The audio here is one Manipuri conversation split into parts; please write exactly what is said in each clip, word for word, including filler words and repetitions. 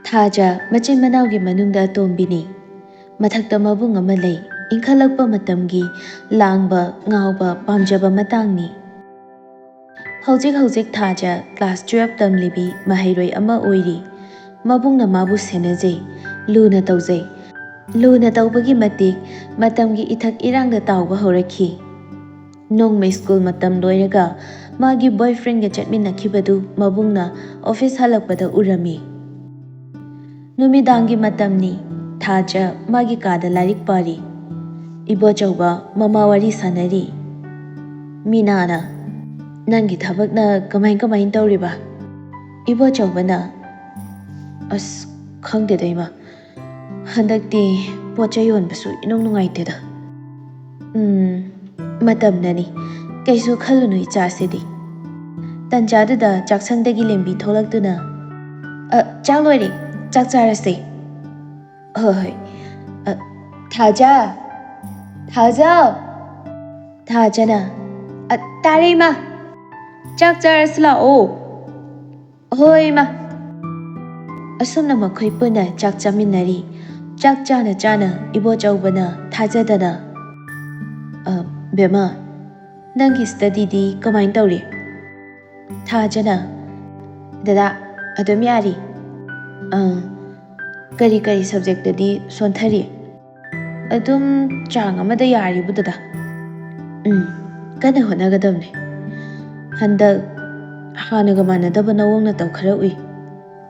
ꯊꯥꯖ ꯃꯆꯤꯟ ꯃꯅꯥꯎꯒꯤ ꯃꯅꯨꯡꯗ ꯑꯇꯣꯝꯕꯤꯅꯤ꯫ ꯃꯊꯛꯇ ꯃꯕꯨꯡ ꯑꯃ ꯂꯩ꯫ ꯏꯟꯈꯠꯂꯛꯄ ꯃꯇꯝꯒꯤ ꯂꯥꯡꯕ, ꯉꯥꯎꯕ, ꯄꯥꯝꯖꯕ ꯃꯇꯥꯡꯅꯤ꯫ ꯍꯧꯖꯤꯛ ꯍꯧꯖꯤꯛ ꯊꯥꯖ class twelve ꯇꯝꯂꯤꯕꯤ ꯃꯍꯩꯔꯣꯏ ꯑꯃ ꯑꯣꯏꯔꯤ꯫ ꯃꯕꯨꯡꯅ ꯃꯥꯕꯨ ꯁꯦꯟꯅꯖꯩ, ꯂꯨꯅ ꯇꯧꯖꯩ꯫ ꯂꯨꯅ ꯇꯧꯕꯒꯤ ꯃꯇꯤꯛ ꯃꯇꯝꯒꯤ ꯏꯊꯛ ꯏꯔꯥꯡꯗ ꯇꯥꯎꯕ ꯍꯧꯔꯛꯈꯤ꯫ ꯅꯣꯡꯃ ꯁ꯭ꯀꯨꯜ ꯃꯇꯝ ꯂꯣꯏꯔꯒ ꯃꯥꯒꯤ boyfriendꯒ ꯆꯠꯃꯤꯟꯅꯈꯤꯕꯗꯨ ꯃꯕꯨꯡꯅ office ꯍꯜꯂꯛꯄꯗ ꯎꯔꯝꯃꯤ꯫ ꯅꯨꯃꯤꯗꯥꯡꯒꯤ ꯃꯇꯝꯅꯤ꯫ ꯊꯥꯖ ꯃꯥꯒꯤ ꯀꯥꯗ ꯂꯥꯏꯔꯤꯛ ꯄꯥꯔꯤ꯫ ꯏꯕꯣꯆꯧꯕ ꯃꯃꯥ ꯋꯥꯔꯤ ꯁꯥꯟꯅꯔꯤ꯫ ꯃꯤꯅꯥꯅ, "ꯅꯪꯒꯤ ꯊꯕꯛꯅ ꯀꯃꯥꯏ ꯀꯃꯥꯏ ꯇꯧꯔꯤꯕ?" ꯏꯕꯣꯆꯧꯕꯅ, "ꯑꯁ, ꯈꯪꯗꯦꯗ ꯏꯃꯥ, ꯍꯟꯗꯛꯇꯤ ꯄꯣꯠ ꯆꯩ ꯌꯣꯟꯕꯁꯨ ꯏꯅꯨꯡ ꯅꯨꯡꯉꯥꯏꯇꯦꯗ꯫" "ꯎꯝ, ꯃꯇꯝꯅꯅꯤ, ꯀꯩꯁꯨ ꯈꯜꯂꯨꯅꯨ ꯏꯆꯥꯁꯤꯗꯤ꯫" ꯇꯟꯖꯥꯗꯨꯗ ꯆꯥꯛꯁꯪꯗꯒꯤ ꯂꯦꯝꯕꯤ ꯊꯣꯛꯂꯛꯇꯨꯅ, "ꯑ, ꯆꯥꯛ ꯂꯣꯏꯔꯦ, ꯆꯥꯛ ꯆꯥꯔꯁꯦ꯫" "ꯍꯣꯏ, ꯍꯣꯏ꯫ ꯑ, ꯊꯥꯖ! ꯊꯥꯖ!" ꯊꯥꯖꯅ, "ꯑ, ꯇꯥꯔꯦ ꯏꯃꯥ꯫ ꯆꯥꯛ ꯆꯥꯔꯁꯤ ꯂꯥꯛꯑꯣ꯫" "ꯍꯣꯏ ꯏꯃꯥ꯫" ꯑꯁꯨꯝꯅ ꯃꯈꯣꯏ ꯄꯨꯟꯅ ꯆꯥꯛ ꯆꯥꯃꯤꯟꯅꯔꯤ꯫ ꯆꯥꯛ ꯆꯥꯅ ꯆꯥꯅ ꯏꯕꯣꯆꯧꯕꯅ ꯊꯥꯖꯗꯅ, "ꯑ, ꯕꯦꯝꯃ, ꯅꯪꯒꯤ studyꯗꯤ ꯀꯃꯥꯏꯅ ꯇꯧꯔꯤ?" ꯊꯥꯖꯅ, "ꯗꯗꯥ, ꯑꯗꯨꯝ ꯌꯥꯔꯤ꯫ ꯑ, ꯀꯔꯤ ꯀꯔꯤ subjectꯇꯗꯤ ꯁꯣꯟꯊꯔꯤ?" "ꯑꯗꯨꯝ ꯆꯥꯡ ꯑꯃꯗ ꯌꯥꯔꯤꯕꯨ ꯗꯗꯥ꯫" "ꯎꯝ, ꯀꯟꯅ ꯍꯣꯠꯅꯒꯗꯕꯅꯦ꯫ ꯍꯟꯗꯛ ꯍꯥꯟꯅꯒ ꯃꯥꯟꯅꯗꯕ ꯅꯑꯣꯡ ꯅꯇꯧ ꯈꯔ ꯎꯏ꯫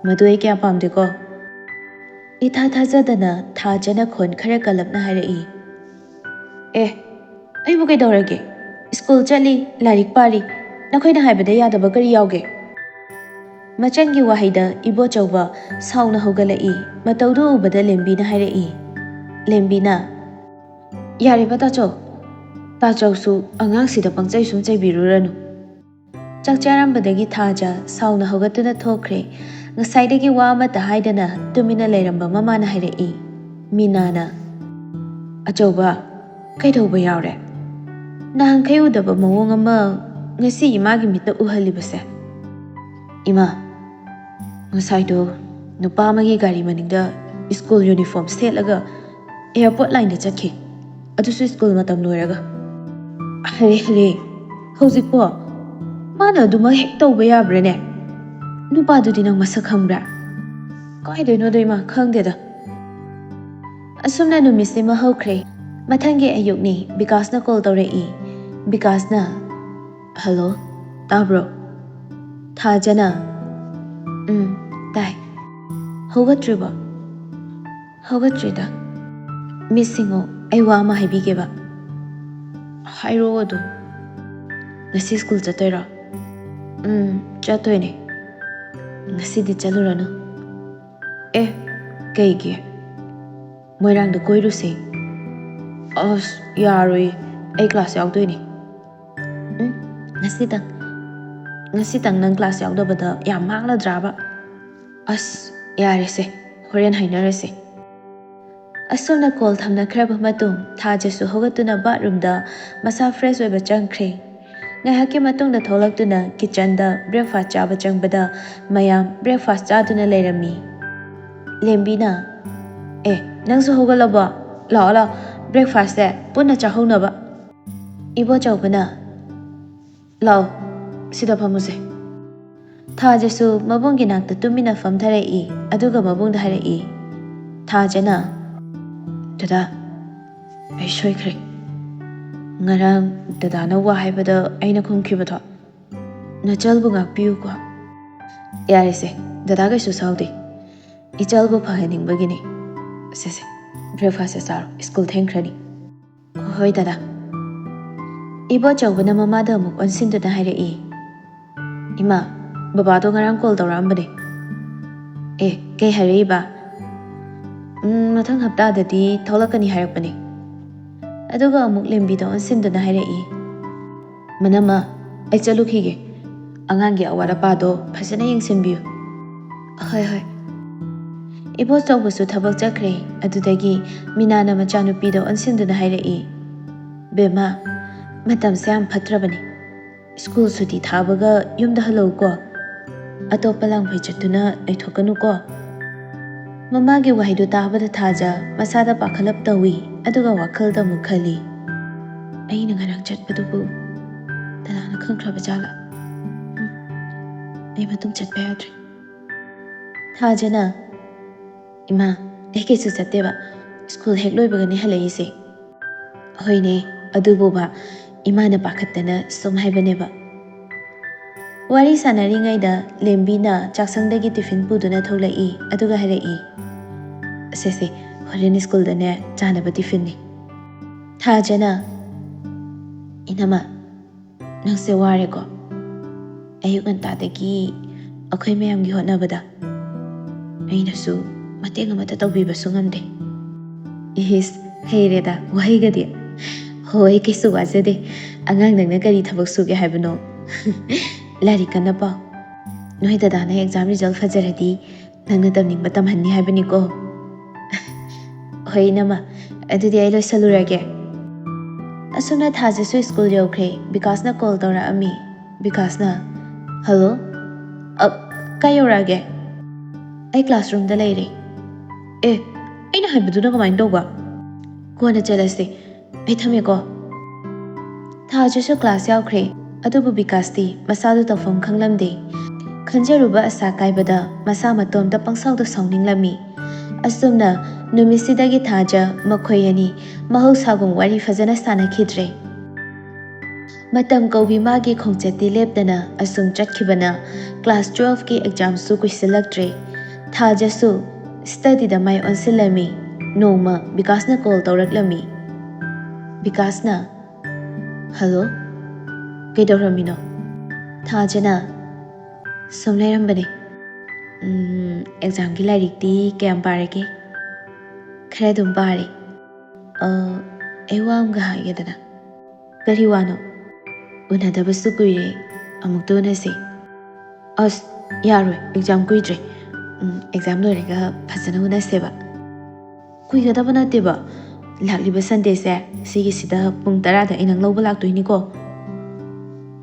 ꯃꯗꯨ ꯑꯩ ꯀꯌꯥ ꯄꯥꯝꯗꯦꯀꯣ꯫" ꯏꯊꯥ ꯊꯥꯖꯗꯅ ꯊꯥꯖꯅ ꯈꯣꯟ ꯈꯔ ꯀꯜꯂꯞꯅ ꯍꯥꯏꯔꯛꯏ꯫ "ꯑꯦ, ꯑꯩꯕꯨ ꯀꯩꯗꯧꯔꯒꯦ? ꯁ꯭ꯀꯨꯜ ꯆꯠꯂꯤ, ꯂꯥꯏꯔꯤꯛ ꯄꯥꯔꯤ꯫ ꯅꯈꯣꯏꯅ ꯍꯥꯏꯕꯗ ꯌꯥꯗꯕ ꯀꯔꯤ ꯌꯥꯎꯒꯦ?" ꯃꯆꯟꯒꯤ ꯋꯥꯍꯩꯗ ꯏꯕꯣꯆꯧꯕ ꯁꯥꯎꯅ ꯍꯧꯒꯠꯂꯛꯏ꯫ ꯃꯇꯧꯗꯨ ꯎꯕꯗ ꯂꯦꯝꯕꯤꯅ ꯍꯥꯏꯔꯛꯏ꯫ ꯂꯦꯝꯕꯤꯅ, "ꯌꯥꯔꯦꯕ ꯇꯥꯆꯧ, ꯇꯥꯆꯧꯁꯨ ꯑꯉꯥꯡꯁꯤꯗ ꯄꯪꯆꯩ ꯁꯨꯝ ꯆꯩꯕꯤꯔꯨꯔꯅꯨ꯫" ꯆꯥꯛ ꯆꯥꯔꯝꯕꯗꯒꯤ ꯊꯥꯖ ꯁꯥꯎꯅ ꯍꯧꯒꯠꯇꯨꯅ ꯊꯣꯛꯈ꯭ꯔꯦ꯫ ꯉꯁꯥꯏꯗꯒꯤ ꯋꯥ ꯑꯃꯠꯇ ꯍꯥꯏꯗꯅ ꯇꯨꯃꯤꯟꯅ ꯂꯩꯔꯝꯕ ꯃꯃꯥꯅ ꯍꯥꯏꯔꯛꯏ꯫ ꯃꯤꯅꯥꯅ, "ꯑꯆꯧꯕ, ꯀꯩꯗꯧꯕ ꯌꯥꯎꯔꯦ? ꯅꯍꯥꯟꯈꯩ ꯎꯗꯕ ꯃꯑꯣꯡ ꯑꯃ ꯉꯁꯤ ꯏꯃꯥꯒꯤ ꯃꯤꯠꯇ ꯎꯍꯜꯂꯤꯕꯁꯦ?" "ꯏꯃꯥ, ꯉꯁꯥꯏꯗꯣ ꯅꯨꯄꯥ ꯑꯃꯒꯤ ꯒꯥꯔꯤ ꯃꯅꯤꯡꯗ ꯁ꯭ꯀꯨꯜ ꯌꯨꯅꯤꯐꯣꯔꯝ ꯁꯦꯠꯂꯒ ꯑꯦꯌꯥꯔꯄꯣꯔꯠ ꯂꯥꯏꯟꯗ ꯆꯠꯈꯤ꯫ ꯑꯗꯨꯁꯨ ꯁ꯭ꯀꯨꯜ ꯃꯇꯝ ꯂꯣꯏꯔꯒ꯫ "ꯍꯔꯦ, ꯍꯔꯦ, ꯍꯧꯖꯤꯛꯄꯣ? ꯃꯥꯅ ꯑꯗꯨꯃꯛ ꯍꯦꯛ ꯇꯧꯕ ꯌꯥꯕ꯭ꯔꯥꯅꯦ? ꯅꯨꯄꯥꯗꯨꯗꯤ ꯅꯪ ꯃꯁꯛ ꯈꯪꯕ꯭ꯔꯥ?" "ꯀꯥꯏꯗꯩꯅꯣꯗ ꯏꯃꯥ, ꯈꯪꯗꯦꯗ꯫" ꯑꯁꯨꯝꯅ ꯅꯨꯃꯤꯠꯁꯤꯃ ꯍꯧꯈ꯭ꯔꯦ꯫ ꯃꯊꯪꯒꯤ ꯑꯌꯨꯛꯅꯤ, ꯕꯤꯀꯥꯁꯅ ꯀꯣꯜ ꯇꯧꯔꯛꯏ꯫ ꯕꯤꯀꯥꯁꯅ, "ꯍꯜꯂꯣ, ꯇꯥꯕ꯭ꯔꯣ?" ꯊꯥꯖꯅ, "ꯎꯝ, ꯇꯥꯏ꯫ ꯍꯧꯒꯠꯇ꯭ꯔꯤꯕꯣ?" "ꯍꯧꯒꯠꯇ꯭ꯔꯤꯗ꯫" "ꯃꯤꯁ ꯁꯤꯡꯉꯣ, ꯑꯩ ꯋꯥ ꯑꯃ ꯍꯥꯏꯕꯤꯒꯦꯕ꯫" "ꯍꯥꯏꯔꯛꯑꯣ ꯑꯗꯨꯝ꯫" "ꯉꯁꯤ ꯁ꯭ꯀꯨꯜ ꯆꯠꯇꯣꯏꯔꯣ?" "ꯎꯝ, ꯆꯠꯇꯣꯏꯅꯦ꯫" "ꯉꯁꯤꯗꯤ ꯆꯠꯂꯨꯔꯅꯨ꯫" "ꯑꯦ, ꯀꯩꯒꯤ?" "ꯃꯣꯏꯔꯥꯡꯗ ꯀꯣꯏꯔꯨꯁꯦ꯫" "ꯑꯁ, ꯌꯥꯔꯣꯏ, ꯑꯩ ꯀ꯭ꯂꯥꯁ ꯌꯥꯎꯗꯣꯏꯅꯦ꯫" "ꯎꯝ, ꯉꯁꯤꯇꯪ, ꯉꯁꯤꯇꯪ ꯅꯪ ꯀ꯭ꯂꯥꯁ ꯌꯥꯎꯗꯕꯗ ꯌꯥꯝ ꯃꯥꯡꯂꯗ꯭ꯔꯥꯕ?" "ꯑꯁ, ꯌꯥꯔꯦꯁꯦ, ꯍꯣꯔꯦꯟ ꯍꯥꯏꯅꯔꯁꯦ꯫" ꯑꯁꯨꯝꯅ ꯀꯣꯜ ꯊꯝꯅꯈ꯭ꯔꯕ ꯃꯇꯨꯡ, ꯊꯥꯖꯁꯨ ꯍꯧꯒꯠꯇꯨꯅ ꯕꯥꯠꯔꯨꯝꯗ ꯃꯁꯥ ꯐ꯭ꯔꯦꯁ ꯑꯣꯏꯕ ꯆꯪꯈ꯭ꯔꯦ꯫ ꯉꯥꯏꯍꯥꯛꯀꯤ ꯃꯇꯨꯡꯗ ꯊꯣꯛꯂꯛꯇꯨꯅ ꯀꯤꯆꯟꯗ ꯕ꯭ꯔꯦꯛꯐꯥꯁ ꯆꯥꯕ ꯆꯪꯕꯗ, ꯃꯌꯥꯝ ꯕ꯭ꯔꯦꯛꯐꯥꯁ ꯆꯥꯗꯨꯅ ꯂꯩꯔꯝꯃꯤ꯫ ꯂꯦꯝꯕꯤꯅ, "ꯑꯦ, ꯅꯪꯁꯨ ꯍꯧꯒꯠꯂꯕꯣ? ꯂꯥꯛꯑꯣ, ꯂꯥꯛꯑꯣ, ꯕ꯭ꯔꯦꯛꯐꯥꯁꯁꯦ ꯄꯨꯟꯅ ꯆꯥꯍꯧꯅꯕ꯫" ꯏꯕꯣꯆꯧꯕꯅ, "ꯂꯥꯛꯑꯣ, ꯁꯤꯗ ꯐꯝꯃꯨꯁꯦ꯫" ꯊꯥꯖꯁꯨ ꯃꯕꯨꯡꯒꯤ ꯅꯥꯛꯇ ꯇꯨꯃꯤꯟꯅ ꯐꯝꯊꯔꯛꯏ, ꯑꯗꯨꯒ ꯃꯕꯨꯡꯗ ꯍꯥꯏꯔꯛꯏ꯫ ꯊꯥꯖꯅ, "ꯗꯗꯥ, ꯑꯩ ꯁꯣꯏꯈ꯭ꯔꯦ꯫ ꯉꯔꯥꯡ ꯗꯗꯥꯅ ꯋꯥ ꯍꯥꯏꯕꯗ ꯑꯩꯅ ꯈꯨꯝꯈꯤꯕꯗꯣ, ꯅꯆꯜꯕꯨ ꯉꯥꯛꯄꯤꯌꯨꯀꯣ꯫" "ꯌꯥꯔꯦꯁꯦ, ꯗꯗꯥ ꯀꯩꯁꯨ ꯁꯥꯎꯗꯦ꯫ ꯏꯆꯜꯕꯨ ꯐꯍꯟꯅꯤꯡꯕꯒꯤꯅꯤ꯫ ꯁꯦ, ꯁꯦ, ꯕ꯭ꯔꯦꯛꯐꯥꯁꯁꯦ ꯆꯥꯔꯣ, ꯁ꯭ꯀꯨꯜ ꯊꯦꯡꯈ꯭ꯔꯅꯤ꯫" "ꯍꯣꯏ, ꯗꯗꯥ꯫" ꯏꯕꯣꯆꯧꯕꯅ ꯃꯃꯥꯗ ꯑꯃꯨꯛ ꯑꯣꯟꯁꯤꯟꯗꯨꯅ ꯍꯥꯏꯔꯛꯏ, "ꯏꯃꯥ, ꯕꯕꯥꯗꯣ ꯉꯔꯥꯡ ꯀꯣꯜ ꯇꯧꯔꯛꯑꯝꯕꯅꯦ꯫" "ꯑꯦ, ꯀꯩ ꯍꯥꯏꯔꯛꯏꯕ?" "ꯎꯝ, ꯃꯊꯪ ꯍꯞꯇꯥꯗꯗꯤ ꯊꯣꯛꯂꯛꯀꯅꯤ ꯍꯥꯏꯔꯛꯄꯅꯦ꯫" ꯑꯗꯨꯒ ꯑꯃꯨꯛ ꯂꯦꯝꯕꯤꯗ ꯑꯣꯟꯁꯤꯟꯗꯨꯅ ꯍꯥꯏꯔꯛꯏ, "ꯃꯅꯝꯃ, ꯑꯩ ꯆꯠꯂꯨꯈꯤꯒꯦ꯫ ꯑꯉꯥꯡꯒꯤ ꯑꯋꯥꯠ ꯑꯄꯥꯗꯣ ꯐꯖꯅ ꯌꯦꯡꯁꯤꯟꯕꯤꯌꯨ꯫" "ꯍꯣꯏ, ꯍꯣꯏ꯫" ꯏꯕꯣꯆꯧꯕꯁꯨ ꯊꯕꯛ ꯆꯠꯈ꯭ꯔꯦ꯫ ꯑꯗꯨꯗꯒꯤ ꯃꯤꯅꯥꯅ ꯃꯆꯥꯅꯨꯄꯤꯗ ꯑꯣꯟꯁꯤꯟꯗꯨꯅ ꯍꯥꯏꯔꯛꯏ, "ꯕꯦꯝꯃ, ꯃꯇꯝꯁꯦ ꯌꯥꯝ ꯐꯠꯇ꯭ꯔꯕꯅꯤ꯫ ꯁ꯭ꯀꯨꯜ ꯁꯨꯇꯤ ꯊꯥꯕꯒ ꯌꯨꯝꯗ ꯍꯜꯂꯛꯎꯀꯣ꯫ ꯑꯇꯣꯞꯄ ꯂꯥꯡꯐꯩ ꯆꯠꯇꯨꯅ ꯂꯩꯊꯣꯛꯀꯅꯨꯀꯣ꯫ ꯃꯃꯥꯒꯤ ꯋꯥꯍꯩꯗꯨ ꯇꯥꯕꯗ ꯊꯥꯖ ꯃꯁꯥꯗ ꯄꯥꯈꯠꯂꯞ ꯇꯧꯏ, ꯑꯗꯨꯒ ꯋꯥꯈꯜꯗ ꯑꯃꯨꯛ ꯈꯜꯂꯤ, "ꯑꯩꯅ ꯉꯔꯥꯡ ꯆꯠꯄꯗꯨꯕꯨ ꯗꯗꯥꯅ ꯈꯪꯈ꯭ꯔꯕ ꯖꯥꯠꯂꯥ? ꯎꯝ, ꯑꯩ ꯃꯇꯨꯡ ꯆꯠꯄ ꯌꯥꯗ꯭ꯔꯦ꯫" ꯊꯥꯖꯅ, "ꯏꯃꯥ, ꯑꯩ ꯀꯩꯁꯨ ꯆꯠꯇꯦꯕ꯫ ꯁ꯭ꯀꯨꯜ ꯍꯦꯛ ꯂꯣꯏꯕꯒꯅꯦ ꯍꯜꯂꯛꯏꯁꯦ꯫" "ꯍꯣꯏꯅꯦ, ꯑꯗꯨꯕꯨꯕ ꯏꯃꯥꯅ ꯄꯥꯈꯠꯇꯅ ꯁꯨꯝ ꯍꯥꯏꯕꯅꯦꯕ꯫" ꯋꯥꯔꯤ ꯁꯥꯟꯅꯔꯤꯉꯩꯗ ꯂꯦꯝꯕꯤꯅ ꯆꯥꯛꯁꯪꯗꯒꯤ ꯇꯤꯐꯤꯟ ꯄꯨꯗꯨꯅ ꯊꯣꯛꯂꯛꯏ, ꯑꯗꯨꯒ ꯍꯥꯏꯔꯛꯏ, "ꯁꯦ ꯁꯦ, ꯍꯣꯔꯦꯟ ꯁ꯭ꯀꯨꯜꯗꯅꯦ ꯆꯥꯅꯕ ꯇꯤꯐꯤꯟꯅꯤ꯫" ꯊꯥꯖꯅ, "ꯏꯅꯝꯃ, ꯅꯪꯁꯦ ꯋꯥꯔꯦꯀꯣ꯫ ꯑꯌꯨꯛ ꯉꯟꯇꯥꯗꯒꯤ ꯑꯩꯈꯣꯏ ꯃꯌꯥꯝꯒꯤ ꯍꯣꯠꯅꯕꯗ ꯑꯩꯅꯁꯨ ꯃꯇꯦꯡ ꯑꯃꯠꯇ ꯇꯧꯕꯤꯕꯁꯨ ꯉꯝꯗꯦ꯫" ꯏꯁ, ꯍꯩꯔꯦꯗ ꯋꯥꯍꯩꯒꯗꯤ꯫ "ꯍꯣꯏ, ꯀꯩꯁꯨ ꯋꯥꯖꯗꯦ꯫ ꯑꯉꯥꯡ ꯅꯪꯅ ꯀꯔꯤ ꯊꯕꯛ ꯁꯨꯒꯦ ꯍꯥꯏꯕꯅꯣ? ꯂꯥꯏꯔꯤꯛ ꯀꯟꯅ ꯄꯥꯎ꯫ ꯅꯣꯏ ꯗꯗꯥꯅ ꯑꯦꯛꯖꯥꯝ ꯔꯤꯖꯜ ꯐꯖꯔꯗꯤ ꯅꯪꯅ ꯇꯝꯅꯤꯡꯕ ꯇꯝꯍꯟꯅꯤ ꯍꯥꯏꯕꯅꯤꯀꯣ꯫" "ꯍꯣꯏ ꯏꯅꯝꯃ, ꯑꯗꯨꯗꯤ ꯑꯩ ꯂꯣꯏꯁꯜꯂꯨꯔꯒꯦ꯫" ꯑꯁꯨꯝꯅ ꯊꯥꯖꯁꯨ ꯁ꯭ꯀꯨꯜ ꯌꯧꯈ꯭ꯔꯦ꯫ ꯕꯤꯀꯥꯁꯅ ꯀꯣꯜ ꯇꯧꯔꯛꯑꯝꯃꯤ꯫ ꯕꯤꯀꯥꯁꯅ, "ꯍꯜꯂꯣ꯫ ꯑ, ꯀꯥꯏ ꯌꯧꯔꯛꯑꯒꯦ?" "ꯑꯩ ꯀ꯭ꯂꯥꯁꯔꯨꯝꯗ ꯂꯩꯔꯦ꯫" "ꯑꯦ, ꯑꯩꯅ ꯍꯥꯏꯕꯗꯨꯅ ꯀꯃꯥꯏꯅ ꯇꯧꯕ?" "ꯀꯣꯟꯅ ꯆꯠꯂꯁꯦ꯫ ꯑꯩ ꯊꯝꯃꯦꯀꯣ꯫" ꯊꯥꯖꯁꯨ ꯀ꯭ꯂꯥꯁ ꯌꯥꯎꯈ꯭ꯔꯦ꯫ ꯑꯗꯨꯕꯨ ꯕꯤꯀꯥꯁꯇꯤ ꯃꯁꯥꯗꯨ ꯇꯧꯐꯝ ꯈꯪꯂꯝꯗꯦ꯫ ꯈꯟꯖꯔꯨꯕ ꯑꯁꯥ ꯀꯥꯏꯕꯗ ꯃꯁꯥ ꯃꯇꯣꯝꯇ ꯄꯪꯁꯥꯎꯗ ꯁꯥꯎꯅꯤꯡꯂꯝꯃꯤ꯫ ꯑꯁꯨꯝꯅ ꯅꯨꯃꯤꯠꯁꯤꯗꯒꯤ ꯊꯥꯖ ꯃꯈꯣꯏ ꯑꯅꯤ ꯃꯍꯧꯁꯥꯒꯨꯝ ꯋꯥꯔꯤ ꯐꯖꯅ ꯁꯥꯟꯅꯈꯤꯗ꯭ꯔꯦ꯫ ꯃꯇꯝ ꯀꯧꯕꯤ ꯃꯥꯒꯤ ꯈꯣꯡꯆꯠꯇꯤ ꯂꯦꯞꯇꯅ ꯑꯁꯨꯝ ꯆꯠꯈꯤꯕꯅ ꯀ꯭ꯂꯥꯁ ꯇꯨꯋꯦꯜꯐꯀꯤ ꯑꯦꯛꯖꯥꯝꯁꯨ ꯀꯨꯏꯁꯤꯜꯂꯛꯇ꯭ꯔꯦ꯫ ꯊꯥꯖꯁꯨ ꯁ꯭ꯇꯗꯤꯗ ꯃꯥꯏ ꯑꯣꯟꯁꯤꯜꯂꯝꯃꯤ꯫ ꯅꯣꯡꯃ ꯕꯤꯀꯥꯁꯅ ꯀꯣꯜ ꯇꯧꯔꯛꯂꯝꯃꯤ꯫ ꯕꯤꯀꯥꯁꯅ, "ꯍꯜꯂꯣ, ꯀꯩꯗꯧꯔꯝꯃꯤꯅꯣ?" ꯊꯥꯖꯅ, "ꯁꯨꯝ ꯂꯩꯔꯝꯕꯅꯦ꯫ ꯎꯝ, ꯑꯦꯛꯖꯥꯝꯒꯤ ꯂꯥꯏꯔꯤꯛꯇꯤ ꯀꯌꯥꯝ ꯄꯥꯔꯒꯦ?" "ꯈꯔ ꯑꯗꯨꯝ ꯄꯥꯔꯦ꯫ ꯑ, ꯑꯩ ꯋꯥ ꯑꯃꯒ ꯍꯥꯏꯒꯦꯗꯅ꯫" "ꯀꯔꯤ ꯋꯥꯅꯣ?" "ꯎꯅꯗꯕꯁꯨ ꯀꯨꯏꯔꯦ, ꯑꯃꯨꯛꯇ ꯎꯅꯁꯦ꯫" "ꯑꯁ, ꯌꯥꯔꯣꯏ, ꯑꯦꯛꯖꯥꯝ ꯀꯨꯏꯗ꯭ꯔꯦ꯫ ꯎꯝ, ꯑꯦꯛꯖꯥꯝ ꯂꯣꯏꯔꯒ ꯐꯖꯅ ꯎꯅꯁꯦꯕ꯫" "ꯀꯨꯏꯒꯗꯕ ꯅꯠꯇꯦꯕ, ꯂꯥꯛꯂꯤꯕ ꯁꯟꯗꯦꯁꯦ ꯁꯤꯒꯤꯁꯤꯗ ꯄꯨꯡ ꯇꯔꯥꯗ ꯑꯩ ꯅꯪ ꯂꯧꯕ ꯂꯥꯛꯇꯣꯏꯅꯤꯀꯣ꯫"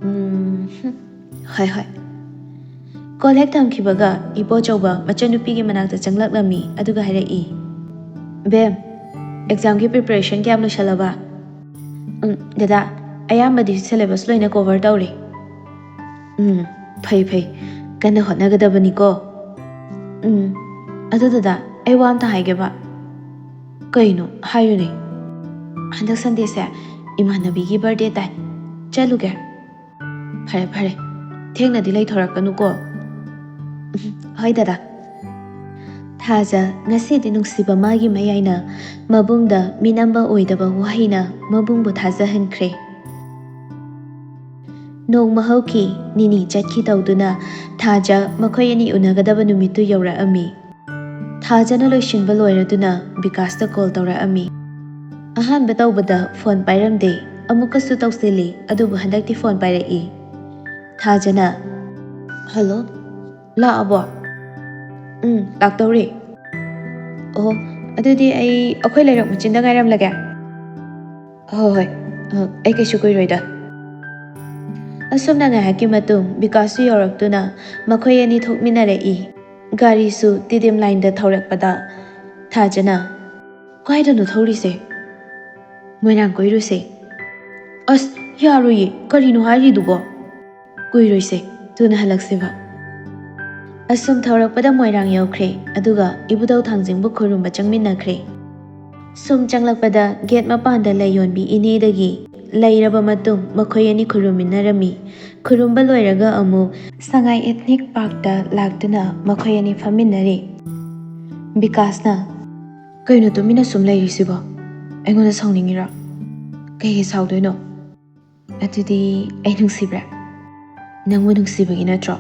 "ꯎꯝ, ꯍꯝ, ꯍꯣꯏ, ꯍꯣꯏ꯫" ꯀꯣꯜ ꯍꯦꯛ ꯊꯝꯈꯤꯕꯒ ꯏꯕꯣꯆꯧꯕ ꯃꯆꯟꯅꯨꯄꯤꯒꯤ ꯃꯅꯥꯛꯇ ꯆꯪꯂꯛꯂꯝꯃꯤ, ꯑꯗꯨꯒ ꯍꯥꯏꯔꯛꯏ, "ꯕꯦꯝ, ꯑꯦꯛꯖꯥꯝꯒꯤ ꯄ꯭ꯔꯤꯄꯦꯔꯦꯁꯟ ꯀꯌꯥꯝ ꯂꯣꯏꯁꯜꯂꯕ?" "ꯎꯝ, ꯗꯗꯥ, ꯑꯌꯥꯝꯕꯗꯤ ꯁꯤꯂꯦꯕꯁ ꯂꯣꯏꯅ ꯀꯣꯚꯔ ꯇꯧꯔꯦ꯫" "ꯎꯝ, ꯐꯩ ꯐꯩ, ꯀꯟꯅ ꯍꯣꯠꯅꯒꯗꯕꯅꯤꯀꯣ꯫" "ꯎꯝ, ꯑꯗꯨ ꯗꯗꯥ, ꯑꯩ ꯋꯥ ꯑꯝꯇ ꯍꯥꯏꯒꯦꯕ꯫" "ꯀꯩꯅꯣ? ꯍꯥꯏꯌꯨꯅꯦ꯫" "ꯍꯟꯗꯛ ꯁꯟꯗꯦꯁꯦ ꯏꯃꯥꯟꯅꯕꯤꯒꯤ ꯕꯥꯔꯗꯦ ꯇꯥꯏ, ꯆꯠꯂꯨꯒꯦ꯫" "ꯐꯔꯦ ꯐꯔꯦ, ꯊꯦꯡꯅꯗꯤ ꯂꯩꯊꯣꯔꯛꯀꯅꯨꯀꯣ꯫" "ꯍꯣꯏ ꯗꯗꯥ꯫" ꯊꯥꯖ ꯉꯁꯤꯗꯤ ꯅꯨꯡꯁꯤꯕ ꯃꯥꯒꯤ ꯃꯌꯥꯏꯅ ꯃꯕꯨꯡꯗ ꯃꯤꯅꯝꯕ ꯑꯣꯏꯗꯕ ꯋꯥꯍꯩꯅ ꯃꯕꯨꯡꯕꯨ ꯊꯥꯖꯍꯟꯈ꯭ꯔꯦ꯫ ꯅꯣꯡꯃ ꯍꯧꯈꯤ, ꯅꯤꯅꯤ ꯆꯠꯈꯤ ꯇꯧꯗꯨꯅ ꯊꯥꯖ ꯃꯈꯣꯏ ꯑꯅꯤ ꯎꯅꯒꯗꯕ ꯅꯨꯃꯤꯠꯇꯨ ꯌꯧꯔꯛꯑꯝꯃꯤ꯫ ꯊꯥꯖꯅ ꯂꯣꯏꯁꯤꯟꯕ ꯂꯣꯏꯔꯗꯨꯅ ꯕꯤꯀꯥꯁꯇ ꯀꯣꯜ ꯇꯧꯔꯛꯑꯝꯃꯤ꯫ ꯑꯍꯥꯟꯕ ꯇꯧꯕꯗ ꯐꯣꯟ ꯄꯥꯏꯔꯝꯗꯦ, ꯑꯃꯨꯛꯀꯁꯨ ꯇꯧꯁꯤꯜꯂꯤ, ꯑꯗꯨꯕꯨ ꯍꯟꯗꯛꯇꯤ ꯐꯣꯟ ꯄꯥꯏꯔꯛꯏ꯫ ꯊꯥꯖꯅ, "ꯍꯜꯂꯣ, ꯂꯥꯛꯑꯕꯣ?" "ꯎꯝ, ꯂꯥꯛꯇꯧꯔꯦ꯫" "ꯑꯣ, ꯑꯗꯨꯗꯤ ꯑꯩ ꯑꯩꯈꯣꯏ ꯂꯩꯔꯛ ꯃꯆꯤꯟꯗ ꯉꯥꯏꯔꯝꯂꯒꯦ꯫" "ꯍꯣꯏ ꯍꯣꯏ, ꯑ, ꯑꯩ ꯀꯩꯁꯨ ꯀꯨꯏꯔꯣꯏꯗ꯫" ꯑꯁꯨꯝꯅ ꯉꯥꯏꯍꯥꯛꯀꯤ ꯃꯇꯨꯡ ꯕꯤꯀꯥꯁꯁꯨ ꯌꯧꯔꯛꯇꯨꯅ ꯃꯈꯣꯏ ꯑꯅꯤ ꯊꯣꯛꯃꯤꯟꯅꯔꯛꯏ꯫ ꯒꯥꯔꯤꯁꯨ ꯇꯤꯗꯤꯝ ꯂꯥꯏꯟꯗ ꯊꯧꯔꯛꯄꯗ ꯊꯥꯖꯅ, "ꯀꯥꯏꯗꯅꯣ ꯊꯧꯔꯤꯁꯦ?" "ꯃꯣꯏꯔꯥꯡ ꯀꯣꯏꯔꯨꯁꯦ꯫" "ꯑꯁ, ꯌꯥꯔꯣꯏꯌꯦ, ꯀꯔꯤꯅꯣ ꯍꯥꯏꯔꯤꯗꯨꯕꯣ?" "ꯀꯨꯏꯔꯣꯏꯁꯦ, ꯊꯨꯅ ꯍꯜꯂꯛꯁꯦꯕ꯫" ꯑꯁꯨꯝ ꯊꯧꯔꯛꯄꯗ ꯃꯣꯏꯔꯥꯡ ꯌꯧꯈ꯭ꯔꯦ, ꯑꯗꯨꯒ ꯏꯕꯨꯙꯧ ꯊꯥꯡꯖꯤꯡꯕꯨ ꯈꯨꯔꯨꯝꯕ ꯆꯪꯃꯤꯟꯅꯈ꯭ꯔꯦ꯫ ꯁꯨꯝ ꯆꯪꯂꯛꯄꯗ ꯒꯦꯠ ꯃꯄꯥꯟꯗ ꯂꯩ ꯌꯣꯟꯕꯤ ꯏꯅꯦꯗꯒꯤ ꯂꯩꯔꯕ ꯃꯇꯨꯡ ꯃꯈꯣꯏ ꯑꯅꯤ ꯈꯨꯔꯨꯝꯃꯤꯟꯅꯔꯝꯃꯤ꯫ ꯈꯨꯔꯨꯝꯕ ꯂꯣꯏꯔꯒ ꯑꯃꯨꯛ ꯁꯉꯥꯏ ꯏꯊꯅꯤꯛ ꯄꯥꯔꯛꯇ ꯂꯥꯛꯇꯨꯅ ꯃꯈꯣꯏ ꯑꯅꯤ ꯐꯝꯃꯤꯟꯅꯔꯦ꯫ ꯕꯤꯀꯥꯁꯅ, "ꯀꯩꯅꯣ ꯇꯨꯃꯤꯟꯅ ꯁꯨꯝ ꯂꯩꯔꯤꯁꯤꯕꯣ? ꯑꯩꯉꯣꯟꯗ ꯁꯥꯎꯅꯤꯡꯉꯤꯔꯣ?" "ꯀꯩꯒꯤ ꯁꯥꯎꯗꯣꯏꯅꯣ? ꯑꯗꯨꯗꯤ ꯑꯩ ꯅꯨꯡꯁꯤꯕ꯭ꯔꯥ? ꯅꯪꯕꯨ ꯅꯨꯡꯁꯤꯕꯒꯤ ꯅꯠꯇ꯭ꯔꯣ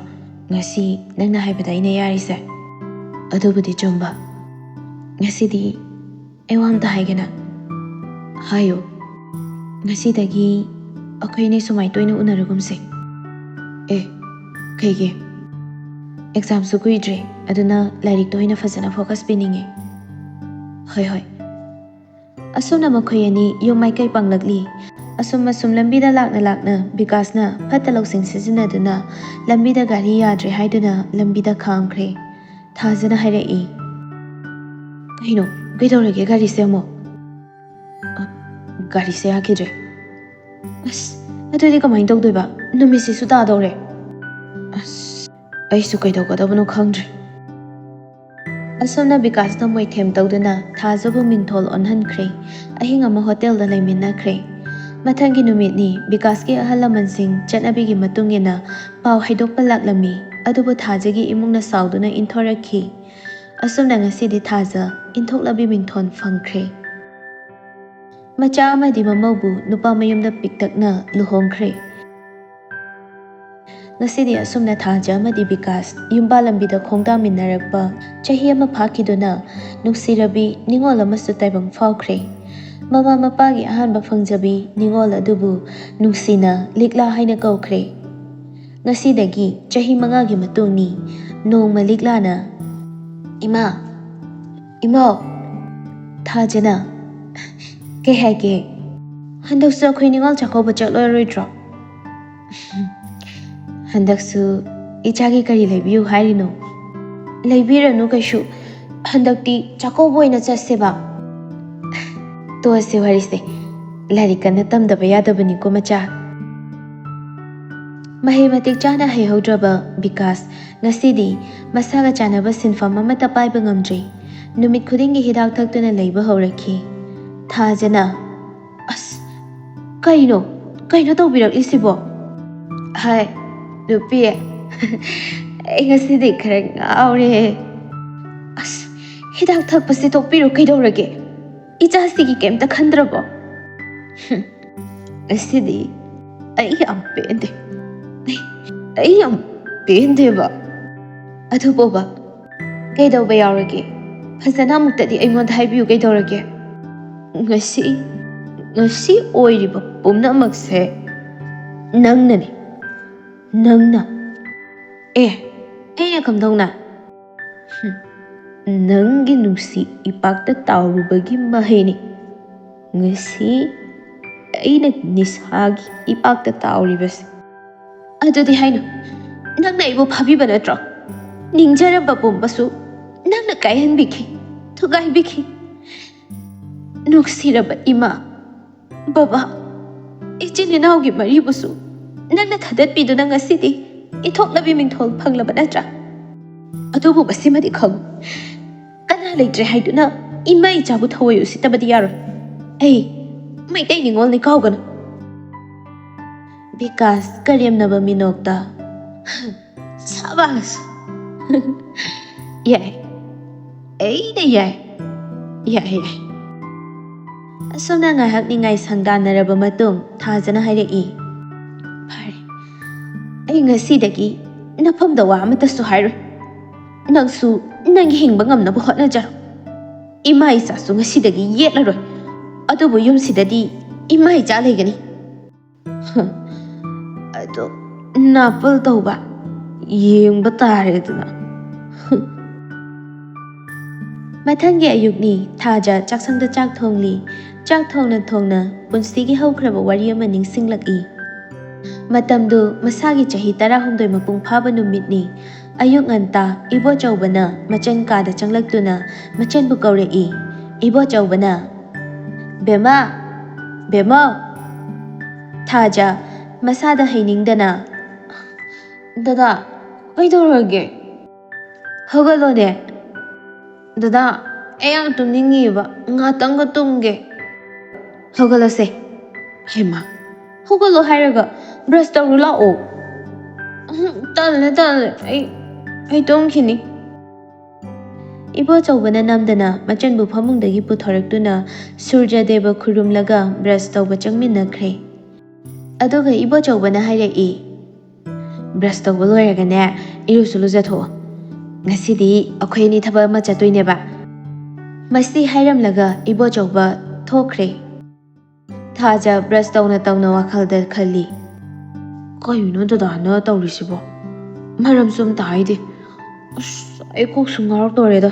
ꯉꯁꯤ ꯅꯪꯅ ꯍꯥꯏꯕꯗ ꯑꯩꯅ ꯌꯥꯔꯤꯁꯦ?" "ꯑꯗꯨꯕꯨꯗꯤ ꯆꯨꯝꯕ꯫ ꯉꯁꯤꯗꯤ ꯑꯩ ꯋꯥ ꯑꯝꯇ ꯍꯥꯏꯒꯦꯅ꯫" "ꯍꯥꯏꯌꯨ꯫" "ꯉꯁꯤꯗꯒꯤ ꯑꯩꯈꯣꯏ ꯑꯅꯤ ꯁꯨꯃꯥꯏ ꯇꯣꯏꯅ ꯎꯅꯔꯒꯨꯝꯁꯦ꯫" "ꯑꯦ, ꯀꯩꯒꯤ?" "ꯑꯦꯛꯖꯥꯝꯁꯨ ꯀꯨꯏꯗ꯭ꯔꯦ, ꯑꯗꯨꯅ ꯂꯥꯏꯔꯤꯛꯇ ꯑꯣꯏꯅ ꯐꯖꯅ ꯐꯣꯀꯁ ꯄꯤꯅꯤꯡꯉꯦ꯫" "ꯍꯣꯏ, ꯍꯣꯏ꯫" ꯑꯁꯨꯝꯅ ꯃꯈꯣꯏ ꯑꯅꯤ ꯌꯨꯝ ꯃꯥꯏꯀꯩ ꯄꯥꯡꯂꯛꯂꯤ꯫ ꯑꯁꯨꯝ ꯑꯁꯨꯝ ꯂꯝꯕꯤꯗ ꯂꯥꯛꯅ ꯂꯥꯛꯅ ꯕꯤꯀꯥꯁꯅ ꯐꯠꯇ ꯂꯧꯁꯤꯡ ꯁꯤꯖꯤꯟꯅꯗꯨꯅ ꯂꯝꯕꯤꯗ ꯒꯥꯔꯤ ꯌꯥꯗ꯭ꯔꯦ ꯍꯥꯏꯗꯨꯅ ꯂꯝꯕꯤꯗ ꯈꯥꯝꯈ꯭ꯔꯦ꯫ ꯊꯥꯖꯅ ꯍꯥꯏꯔꯛꯏ, "ꯀꯩꯅꯣ? ꯀꯩꯗꯧꯔꯒꯦ ꯒꯥꯔꯤꯁꯦ ꯑꯃꯨꯛ?" "ꯑ, ꯒꯥꯔꯤꯁꯦ ꯌꯥꯈꯤꯗ꯭ꯔꯦ꯫ ꯑꯁ, ꯑꯗꯨꯗꯤ ꯀꯃꯥꯏꯅ ꯇꯧꯗꯣꯏꯕ? ꯅꯨꯃꯤꯠꯁꯤꯁꯨ ꯇꯥꯗꯧꯔꯦ꯫ ꯑꯁ, ꯑꯩꯁꯨ ꯀꯩꯗꯧꯒꯗꯕꯅꯣ ꯈꯪꯗ꯭ꯔꯦ꯫" ꯑꯁꯨꯝꯅ ꯕꯤꯀꯥꯁꯅ ꯃꯣꯏꯊꯦꯝ ꯇꯧꯗꯨꯅ ꯊꯥꯖꯕꯨ ꯃꯤꯡꯊꯣꯜ ꯑꯣꯟꯍꯟꯈ꯭ꯔꯦ꯫ ꯑꯍꯤꯡ ꯑꯃ ꯍꯣꯇꯦꯜꯗ ꯂꯩꯃꯤꯟꯅꯈ꯭ꯔꯦ꯫ ꯃꯊꯪꯒꯤ ꯅꯨꯃꯤꯠꯅꯤ꯫ ꯕꯤꯀꯥꯁꯀꯤ ꯑꯍꯜ ꯂꯃꯟꯁꯤꯡ ꯆꯠꯅꯕꯤꯒꯤ ꯃꯇꯨꯡ ꯏꯟꯅ ꯄꯥꯎ ꯍꯥꯏꯗꯣꯛꯄ ꯂꯥꯛꯂꯝꯃꯤ꯫ ꯑꯗꯨꯕꯨ ꯊꯥꯖꯒꯤ ꯏꯃꯨꯡꯅ ꯁꯥꯎꯗꯨꯅ ꯏꯟꯊꯣꯔꯛꯈꯤ꯫ ꯑꯁꯨꯝꯅ ꯉꯁꯤꯗꯤ ꯊꯥꯖ ꯏꯟꯊꯣꯛꯂꯕꯤ ꯃꯤꯡꯊꯣꯟ ꯐꯪꯈ꯭ꯔꯦ꯫ ꯃꯆꯥ ꯑꯃꯗꯤ ꯃꯃꯧꯕꯨ ꯅꯨꯄꯥ ꯃꯌꯨꯝꯗ ꯄꯤꯛꯇꯛꯅ ꯂꯨꯍꯣꯡꯈ꯭ꯔꯦ꯫ ꯉꯁꯤꯗꯤ ꯑꯁꯨꯝꯅ ꯊꯥꯖ ꯑꯃꯗꯤ ꯕꯤꯀꯥꯁ ꯌꯨꯝꯕꯥꯜ ꯂꯝꯕꯤꯗ ꯈꯣꯡꯗꯥꯃꯤꯟꯅꯔꯛꯄ ꯆꯍꯤ ꯑꯃ ꯐꯥꯈꯤꯗꯨꯅ ꯅꯨꯡꯁꯤꯔꯕꯤ ꯅꯤꯉꯣꯜ ꯑꯃꯁꯨ ꯇꯥꯏꯕꯪ ꯐꯥꯎꯈ꯭ꯔꯦ꯫ ꯃꯃꯥ ꯃꯄꯥꯒꯤ ꯑꯍꯥꯟꯕ ꯐꯪꯖꯕꯤ ꯅꯤꯉꯣꯜ ꯑꯗꯨꯕꯨ ꯅꯨꯡꯁꯤꯅ ꯂꯤꯛꯂꯥ ꯍꯥꯏꯅ ꯀꯧꯈ꯭ꯔꯦ꯫ ꯉꯁꯤꯗꯒꯤ ꯆꯍꯤ ꯃꯉꯥꯒꯤ ꯃꯇꯨꯡꯅꯤ꯫ ꯅꯣꯡꯃ ꯂꯤꯛꯂꯥꯅ, "ꯏꯃꯥ, ꯏꯃꯥ!" ꯊꯥꯖꯅ, "ꯀꯩ ꯍꯥꯏꯒꯦ? ꯍꯟꯗꯛꯁꯨ ꯑꯩꯈꯣꯏ ꯅꯤꯉꯣꯜ ꯆꯥꯛꯀꯧꯕ ꯆꯠꯂꯔꯣꯏꯗ꯭ꯔꯣ?" "ꯍꯟꯗꯛꯁꯨ ꯏꯆꯥꯒꯤ ꯀꯔꯤ ꯂꯩꯕꯤꯌꯨ ꯍꯥꯏꯔꯤꯅꯣ?" "ꯂꯩꯕꯤꯔꯅꯨ ꯀꯩꯁꯨ꯫ ꯍꯟꯗꯛꯇꯤ ꯆꯥꯛꯀꯧꯕ ꯑꯣꯏꯅ ꯆꯠꯁꯦꯕ꯫" "ꯇꯣꯛꯑꯁꯦ ꯋꯥꯔꯤꯁꯦ꯫ ꯂꯥꯏꯔꯤꯛ ꯀꯟꯅ ꯇꯝꯗꯕ ꯌꯥꯗꯕꯅꯤꯀꯣ ꯃꯆꯥ꯫" ꯃꯍꯩ ꯃꯇꯤꯛ ꯆꯥꯅ ꯍꯩꯍꯧꯗ꯭ꯔꯕ ꯕꯤꯀꯥꯁ ꯉꯁꯤꯗꯤ ꯃꯁꯥꯒ ꯆꯥꯟꯅꯕ ꯁꯤꯟꯐꯝ ꯑꯃꯠꯇ ꯄꯥꯏꯕ ꯉꯝꯗ꯭ꯔꯦ꯫ ꯅꯨꯃꯤꯠ ꯈꯨꯗꯤꯡꯒꯤ ꯍꯤꯗꯥꯛ ꯊꯛꯇꯨꯅ ꯂꯩꯕ ꯍꯧꯔꯛꯈꯤ꯫ ꯊꯥꯖꯅ, "ꯑꯁ, ꯀꯩꯅꯣ? ꯀꯩꯅꯣ ꯇꯧꯕꯤꯔꯛꯂꯤꯁꯤꯕꯣ?" "ꯍꯥꯏ, ꯅꯨꯄꯤ, ꯑꯩ ꯉꯁꯤꯗꯤ ꯈꯔ ꯉꯥꯎꯔꯦ꯫" "ꯑꯁ, ꯍꯤꯗꯥꯛ ꯊꯛꯄꯁꯤ ꯇꯣꯛꯄꯤꯔꯣ ꯀꯩꯗꯧꯔꯒꯦ? ꯏꯆꯥꯁꯤꯒꯤ ꯀꯩꯝꯇ ꯈꯟꯗ꯭ꯔꯕꯣ?" "ꯍꯨꯝ, ꯉꯁꯤꯗꯤ ꯑꯩ ꯌꯥꯝ ꯄꯦꯟꯗꯦ꯫ ꯑꯩ, ꯑꯩ ꯌꯥꯝ ꯄꯦꯟꯗꯦꯕ꯫" "ꯑꯗꯨꯕꯣꯕ, ꯀꯩꯗꯧꯕ ꯌꯥꯎꯔꯒꯦ? ꯐꯖꯅ ꯑꯃꯨꯛꯇꯗꯤ ꯑꯩꯉꯣꯟꯗ ꯍꯥꯏꯕꯤꯌꯨ ꯀꯩꯗꯧꯔꯒꯦ?" "ꯉꯁꯤ, ꯉꯁꯤ ꯑꯣꯏꯔꯤꯕ ꯄꯨꯝꯅꯃꯛꯁꯦ ꯅꯪꯅꯅꯦ, ꯅꯪꯅ꯫" "ꯑꯦ, ꯑꯩꯅ ꯀꯝꯗꯧꯅ?" "ꯍꯨꯝ, ꯅꯪꯒꯤ ꯅꯨꯡꯁꯤ ꯏꯄꯥꯛꯇ ꯇꯥꯎꯔꯨꯕꯒꯤ ꯃꯍꯩꯅꯤ꯫ ꯉꯁꯤ ꯑꯩꯅ ꯅꯤꯁꯥꯒꯤ ꯏꯄꯥꯛꯇ ꯇꯥꯎꯔꯤꯕꯁꯦ꯫ ꯑꯗꯨꯗꯤ ꯍꯥꯏꯅꯨ, ꯅꯪꯅ ꯑꯩꯕꯨ ꯐꯥꯕꯤꯕ ꯅꯠꯇ꯭ꯔꯣ? ꯅꯤꯡꯖꯔꯝꯕ ꯄꯨꯝꯕꯁꯨ ꯅꯪꯅ ꯀꯥꯏꯍꯟꯕꯤꯈꯤ, ꯊꯨꯒꯥꯏꯕꯤꯈꯤ꯫ ꯅꯨꯡꯁꯤꯔꯕ ꯏꯃꯥ, ꯕꯕꯥ, ꯏꯆꯤꯟ ꯏꯅꯥꯎꯒꯤ ꯃꯔꯤꯕꯨꯁꯨ ꯅꯪꯅ ꯊꯥꯗꯠꯄꯤꯗꯨꯅ ꯉꯁꯤꯗꯤ ꯏꯊꯣꯛꯂꯕꯤ ꯃꯤꯡꯊꯣꯜ ꯐꯪꯂꯕ ꯅꯠꯇ꯭ꯔꯥ? ꯑꯗꯨꯕꯨ ꯃꯁꯤꯃꯗꯤ ꯈꯪꯉꯨ, ꯀꯅꯥ ꯂꯩꯇ꯭ꯔꯦ ꯍꯥꯏꯗꯨꯅ ꯏꯃꯥ ꯏꯆꯥꯕꯨ ꯊꯑꯣꯏ ꯎꯁꯤꯠꯇꯕꯗꯤ ꯌꯥꯔꯣꯏ꯫ ꯑꯩ ꯃꯩꯇꯩ ꯅꯤꯉꯣꯜꯅꯤ ꯀꯥꯎꯒꯅꯨ꯫ ꯕꯤꯀꯥꯁ ꯀꯔꯦꯝꯅꯕ ꯃꯤꯅꯣꯛꯇ, ꯁꯥꯕꯥꯁ! ꯌꯥꯏ, ꯑꯩꯅ ꯌꯥꯏ, ꯌꯥꯏ, ꯌꯥꯏ꯫ ꯑꯁꯨꯝꯅ ꯉꯥꯏꯍꯥꯛ ꯅꯤꯡꯉꯥꯏ ꯁꯪꯗꯥꯟꯅꯔꯕ ꯃꯇꯨꯡ ꯊꯥꯖꯅ ꯍꯥꯏꯔꯛꯏ, "ꯐꯔꯦ, ꯑꯩ ꯉꯁꯤꯗꯒꯤ ꯅꯐꯝꯗ ꯋꯥ ꯑꯃꯠꯇꯁꯨ ꯍꯥꯏꯔꯣꯏ꯫ ꯅꯪꯁꯨ ꯅꯪꯒꯤ ꯍꯤꯡꯕ ꯉꯝꯅꯕ ꯍꯣꯠꯅꯖꯔꯣ꯫ ꯏꯃꯥ ꯏꯆꯥꯁꯨ ꯉꯁꯤꯗꯒꯤ ꯌꯦꯠꯂꯔꯣꯏ꯫ ꯑꯗꯨꯕꯨ ꯌꯨꯝꯁꯤꯗꯗꯤ ꯏꯃꯥ ꯏꯆꯥ ꯂꯩꯒꯅꯤ꯫" ꯑꯗꯣ ꯅꯥꯄꯜ ꯇꯧꯕ ꯌꯦꯡꯕ ꯇꯥꯔꯦꯗꯅ꯫ ꯃꯊꯪꯒꯤ ꯑꯌꯨꯛꯅꯤ꯫ ꯊꯥꯖ ꯆꯥꯛꯁꯪꯗ ꯆꯥꯛ ꯊꯣꯡꯂꯤ꯫ ꯆꯥꯛ ꯊꯣꯡꯅ ꯊꯣꯡꯅ ꯄꯨꯟꯁꯤꯒꯤ ꯍꯧꯈ꯭ꯔꯕ ꯋꯥꯔꯤ ꯑꯃ ꯅꯤꯡꯁꯤꯡꯂꯛꯏ꯫ ꯃꯇꯝꯗꯨ ꯃꯁꯥꯒꯤ ꯆꯍꯤ ꯇꯔꯥꯍꯨꯝꯗꯣꯏ ꯃꯄꯨꯡ ꯐꯥꯕ ꯅꯨꯃꯤꯠꯅꯤ꯫ ꯑꯌꯨꯛ ꯉꯟꯇꯥ ꯏꯕꯣꯆꯧꯕꯅ ꯃꯆꯟ ꯀꯥꯗ ꯆꯪꯂꯛꯇꯨꯅ ꯃꯆꯟꯕꯨ ꯀꯧꯔꯛꯏ꯫ ꯏꯕꯣꯆꯧꯕꯅ, "ꯕꯦꯝꯃ! ꯕꯦꯝꯃꯧ!" ꯊꯥꯖ ꯃꯁꯥꯗ ꯍꯩꯅꯤꯡꯗꯅ, "ꯗꯗꯥ, ꯀꯩꯗꯧꯔꯒꯦ?" "ꯍꯧꯒꯠꯂꯣꯅꯦ꯫" "ꯗꯗꯥ, ꯑꯩ ꯌꯥꯝ ꯇꯨꯝꯅꯤꯡꯉꯤꯕ, ꯉꯥꯛꯇꯪꯒ ꯇꯨꯝꯒꯦ꯫" "ꯍꯧꯒꯠꯂꯁꯦ꯫" "ꯍꯩꯃꯥ, ꯍꯧꯒꯠꯂꯣ ꯍꯥꯏꯔꯒ ꯕ꯭ꯔꯁ ꯇꯧꯔꯨ ꯂꯥꯛꯑꯣ꯫" "ꯎꯝ, ꯇꯜꯂꯦ, ꯇꯜꯂꯦ, ꯑꯩ, ꯑꯩ ꯇꯨꯝꯈꯤꯅꯤ꯫" ꯏꯕꯣꯆꯧꯕꯅ ꯅꯝꯗꯅ ꯃꯆꯟꯕꯨ ꯐꯃꯨꯡꯗꯒꯤ ꯄꯨꯊꯣꯔꯛꯇꯨꯅ ꯁꯨꯔꯖꯗꯦꯕ ꯈꯨꯔꯨꯝꯂꯒ ꯕ꯭ꯔꯁ ꯇꯧꯕ ꯆꯪꯃꯤꯟꯅꯈ꯭ꯔꯦ꯫ ꯑꯗꯨꯒ ꯏꯕꯣꯆꯧꯕꯅ ꯍꯥꯏꯔꯛꯏ, "ꯕ꯭ꯔꯁ ꯇꯧꯕ ꯂꯣꯏꯔꯒꯅꯦ, ꯏꯔꯨꯁꯨ ꯂꯨꯖꯊꯣꯛꯑꯣ꯫ ꯉꯁꯤꯗꯤ ꯑꯩꯈꯣꯏ ꯑꯅꯤ ꯊꯕꯛ ꯑꯃ ꯆꯠꯇꯣꯏꯅꯦꯕ꯫" ꯃꯁꯤ ꯍꯥꯏꯔꯝꯂꯒ ꯏꯕꯣꯆꯧꯕ ꯊꯣꯛꯈ꯭ꯔꯦ꯫ ꯊꯥꯖ ꯕ꯭ꯔꯁ ꯇꯧꯅ ꯇꯧꯅ ꯋꯥꯈꯜꯗ ꯈꯜꯂꯤ, "ꯀꯩꯅꯣ ꯗꯗꯥꯅ ꯇꯧꯔꯤꯁꯤꯕꯣ? ꯃꯔꯝꯁꯨ ꯑꯝꯇ ꯍꯥꯏꯗꯦ꯫ ꯑꯁ, ꯑꯩ ꯀꯣꯛꯁꯨ ꯉꯥꯎꯔꯛꯇꯣꯔꯦꯗ꯫"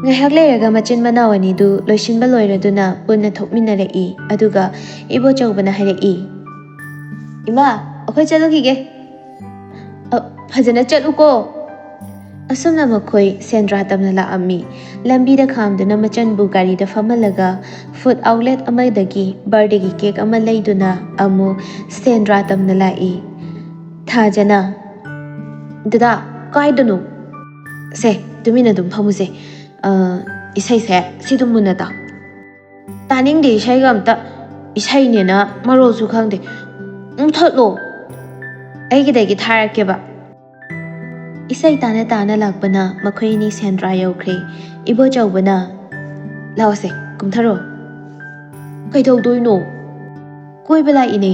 ꯉꯥꯏꯍꯥꯛ ꯂꯩꯔꯒ ꯃꯆꯤꯟ ꯃꯅꯥꯎ ꯑꯅꯤꯗꯨ ꯂꯣꯏꯁꯤꯟꯕ ꯂꯣꯏꯔꯗꯨꯅ ꯄꯨꯟꯅ ꯊꯣꯛꯃꯤꯟꯅꯔꯛꯏ꯫ ꯑꯗꯨꯒ ꯏꯕꯣꯆꯧꯕꯅ ꯍꯥꯏꯔꯛꯏ, "ꯏꯃꯥ, ꯑꯩꯈꯣꯏ ꯆꯠꯂꯨꯈꯤꯒꯦ꯫ ꯑ, ꯐꯖꯅ ꯆꯠꯂꯨꯀꯣ"꯫ ꯑꯁꯨꯝꯅ ꯃꯈꯣꯏ ꯁꯦꯟꯗ꯭ꯔꯥ ꯇꯝꯅ ꯂꯥꯛꯑꯝꯃꯤ꯫ ꯂꯝꯕꯤꯗ ꯈꯥꯝꯗꯨꯅ ꯃꯆꯟꯕꯨ ꯒꯥꯔꯤꯗ ꯐꯝꯍꯜꯂꯒ ꯐꯨꯗ ꯑꯥꯎꯠꯂꯦꯠ ꯑꯃꯗꯒꯤ ꯕꯥꯔꯗꯦꯒꯤ ꯀꯦꯛ ꯑꯃ ꯂꯩꯗꯨꯅ ꯑꯃꯨꯛ ꯁꯦꯟꯗ꯭ꯔꯥ ꯇꯝꯅ ꯂꯥꯛꯏ꯫ ꯊꯥꯖꯅ, "ꯗꯗꯥ, ꯀꯥꯏꯗꯅꯣ?" "ꯁꯦ, ꯇꯨꯃꯤꯟꯅ ꯑꯗꯨꯝ ꯐꯝꯃꯨꯁꯦ꯫ ꯑ, ꯏꯁꯩꯁꯦ ꯁꯤꯗꯨꯝ ꯃꯨꯟꯅ ꯇꯥꯎ"꯫ "ꯇꯥꯅꯤꯡꯗꯦ ꯏꯁꯩꯒ ꯑꯝꯇ꯫ ꯏꯁꯩꯅꯦꯅ ꯃꯔꯣꯜꯁꯨ ꯈꯪꯗꯦ꯫ ꯃꯨꯊꯠꯂꯣ꯫ ꯑꯩꯒꯤꯗꯒꯤ ꯊꯥꯔꯛꯀꯦꯕ"꯫ ꯏꯁꯩ ꯇꯥꯅ ꯇꯥꯅ ꯂꯥꯛꯄꯅ ꯃꯈꯣꯏ ꯑꯅꯤ ꯁꯦꯟꯗ꯭ꯔꯥ ꯌꯧꯈ꯭ꯔꯦ꯫ ꯏꯕꯣꯆꯧꯕꯅ, "ꯂꯥꯛꯑꯣꯁꯦ, ꯀꯨꯝꯊꯔꯣ"꯫ "ꯀꯩꯗꯧꯗꯣꯏꯅꯣ?" "ꯀꯣꯏꯕ ꯂꯥꯛꯏꯅꯦ"꯫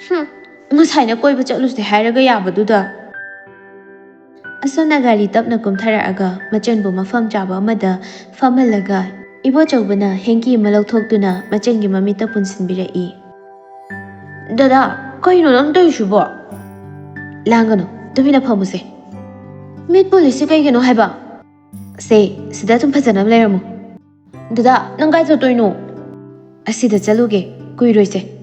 "ꯍꯨꯝ, ꯉꯁꯥꯏꯅ ꯀꯣꯏꯕ ꯆꯠꯂꯨꯁꯦ ꯍꯥꯏꯔꯒ ꯌꯥꯕꯗꯨꯗ"꯫ ꯑꯁꯨꯝꯅ ꯒꯥꯔꯤ ꯇꯞꯅ ꯀꯨꯝꯊꯔꯛꯑꯒ ꯃꯆꯟꯕꯨ ꯃꯐꯝ ꯆꯥꯕ ꯑꯃꯗ ꯐꯝꯍꯜꯂꯒ ꯏꯕꯣꯆꯧꯕꯅ ꯍꯦꯡꯀꯤ ꯑꯃ ꯂꯧꯊꯣꯛꯇꯨꯅ ꯃꯆꯟꯒꯤ ꯃꯃꯤꯠꯇ ꯄꯨꯟꯁꯤꯟꯕꯤꯔꯛꯏ꯫ "ꯗꯗꯥ, ꯀꯩꯅꯣ ꯅꯪ ꯇꯧꯔꯤꯁꯤꯕꯣ?" "ꯂꯥꯡꯒꯅꯨ, ꯇꯨꯃꯤꯟꯅ ꯐꯝꯃꯨꯁꯦ"꯫ "ꯃꯤꯠ ꯄꯨꯜꯂꯤꯁꯤ ꯀꯩꯒꯤꯅꯣ ꯍꯥꯏꯕ?" "ꯁꯦ, ꯁꯤꯗ ꯑꯗꯨꯝ ꯐꯖꯅ ꯂꯩꯔꯝꯃꯨ"꯫ "ꯗꯗꯥ, ꯅꯪ ꯀꯥꯏ ꯆꯠꯇꯣꯏꯅꯣ?" "ꯑꯁꯤꯗ ꯆꯠꯂꯨꯒꯦ, ꯀꯨꯏꯔꯣꯏꯁꯦ"꯫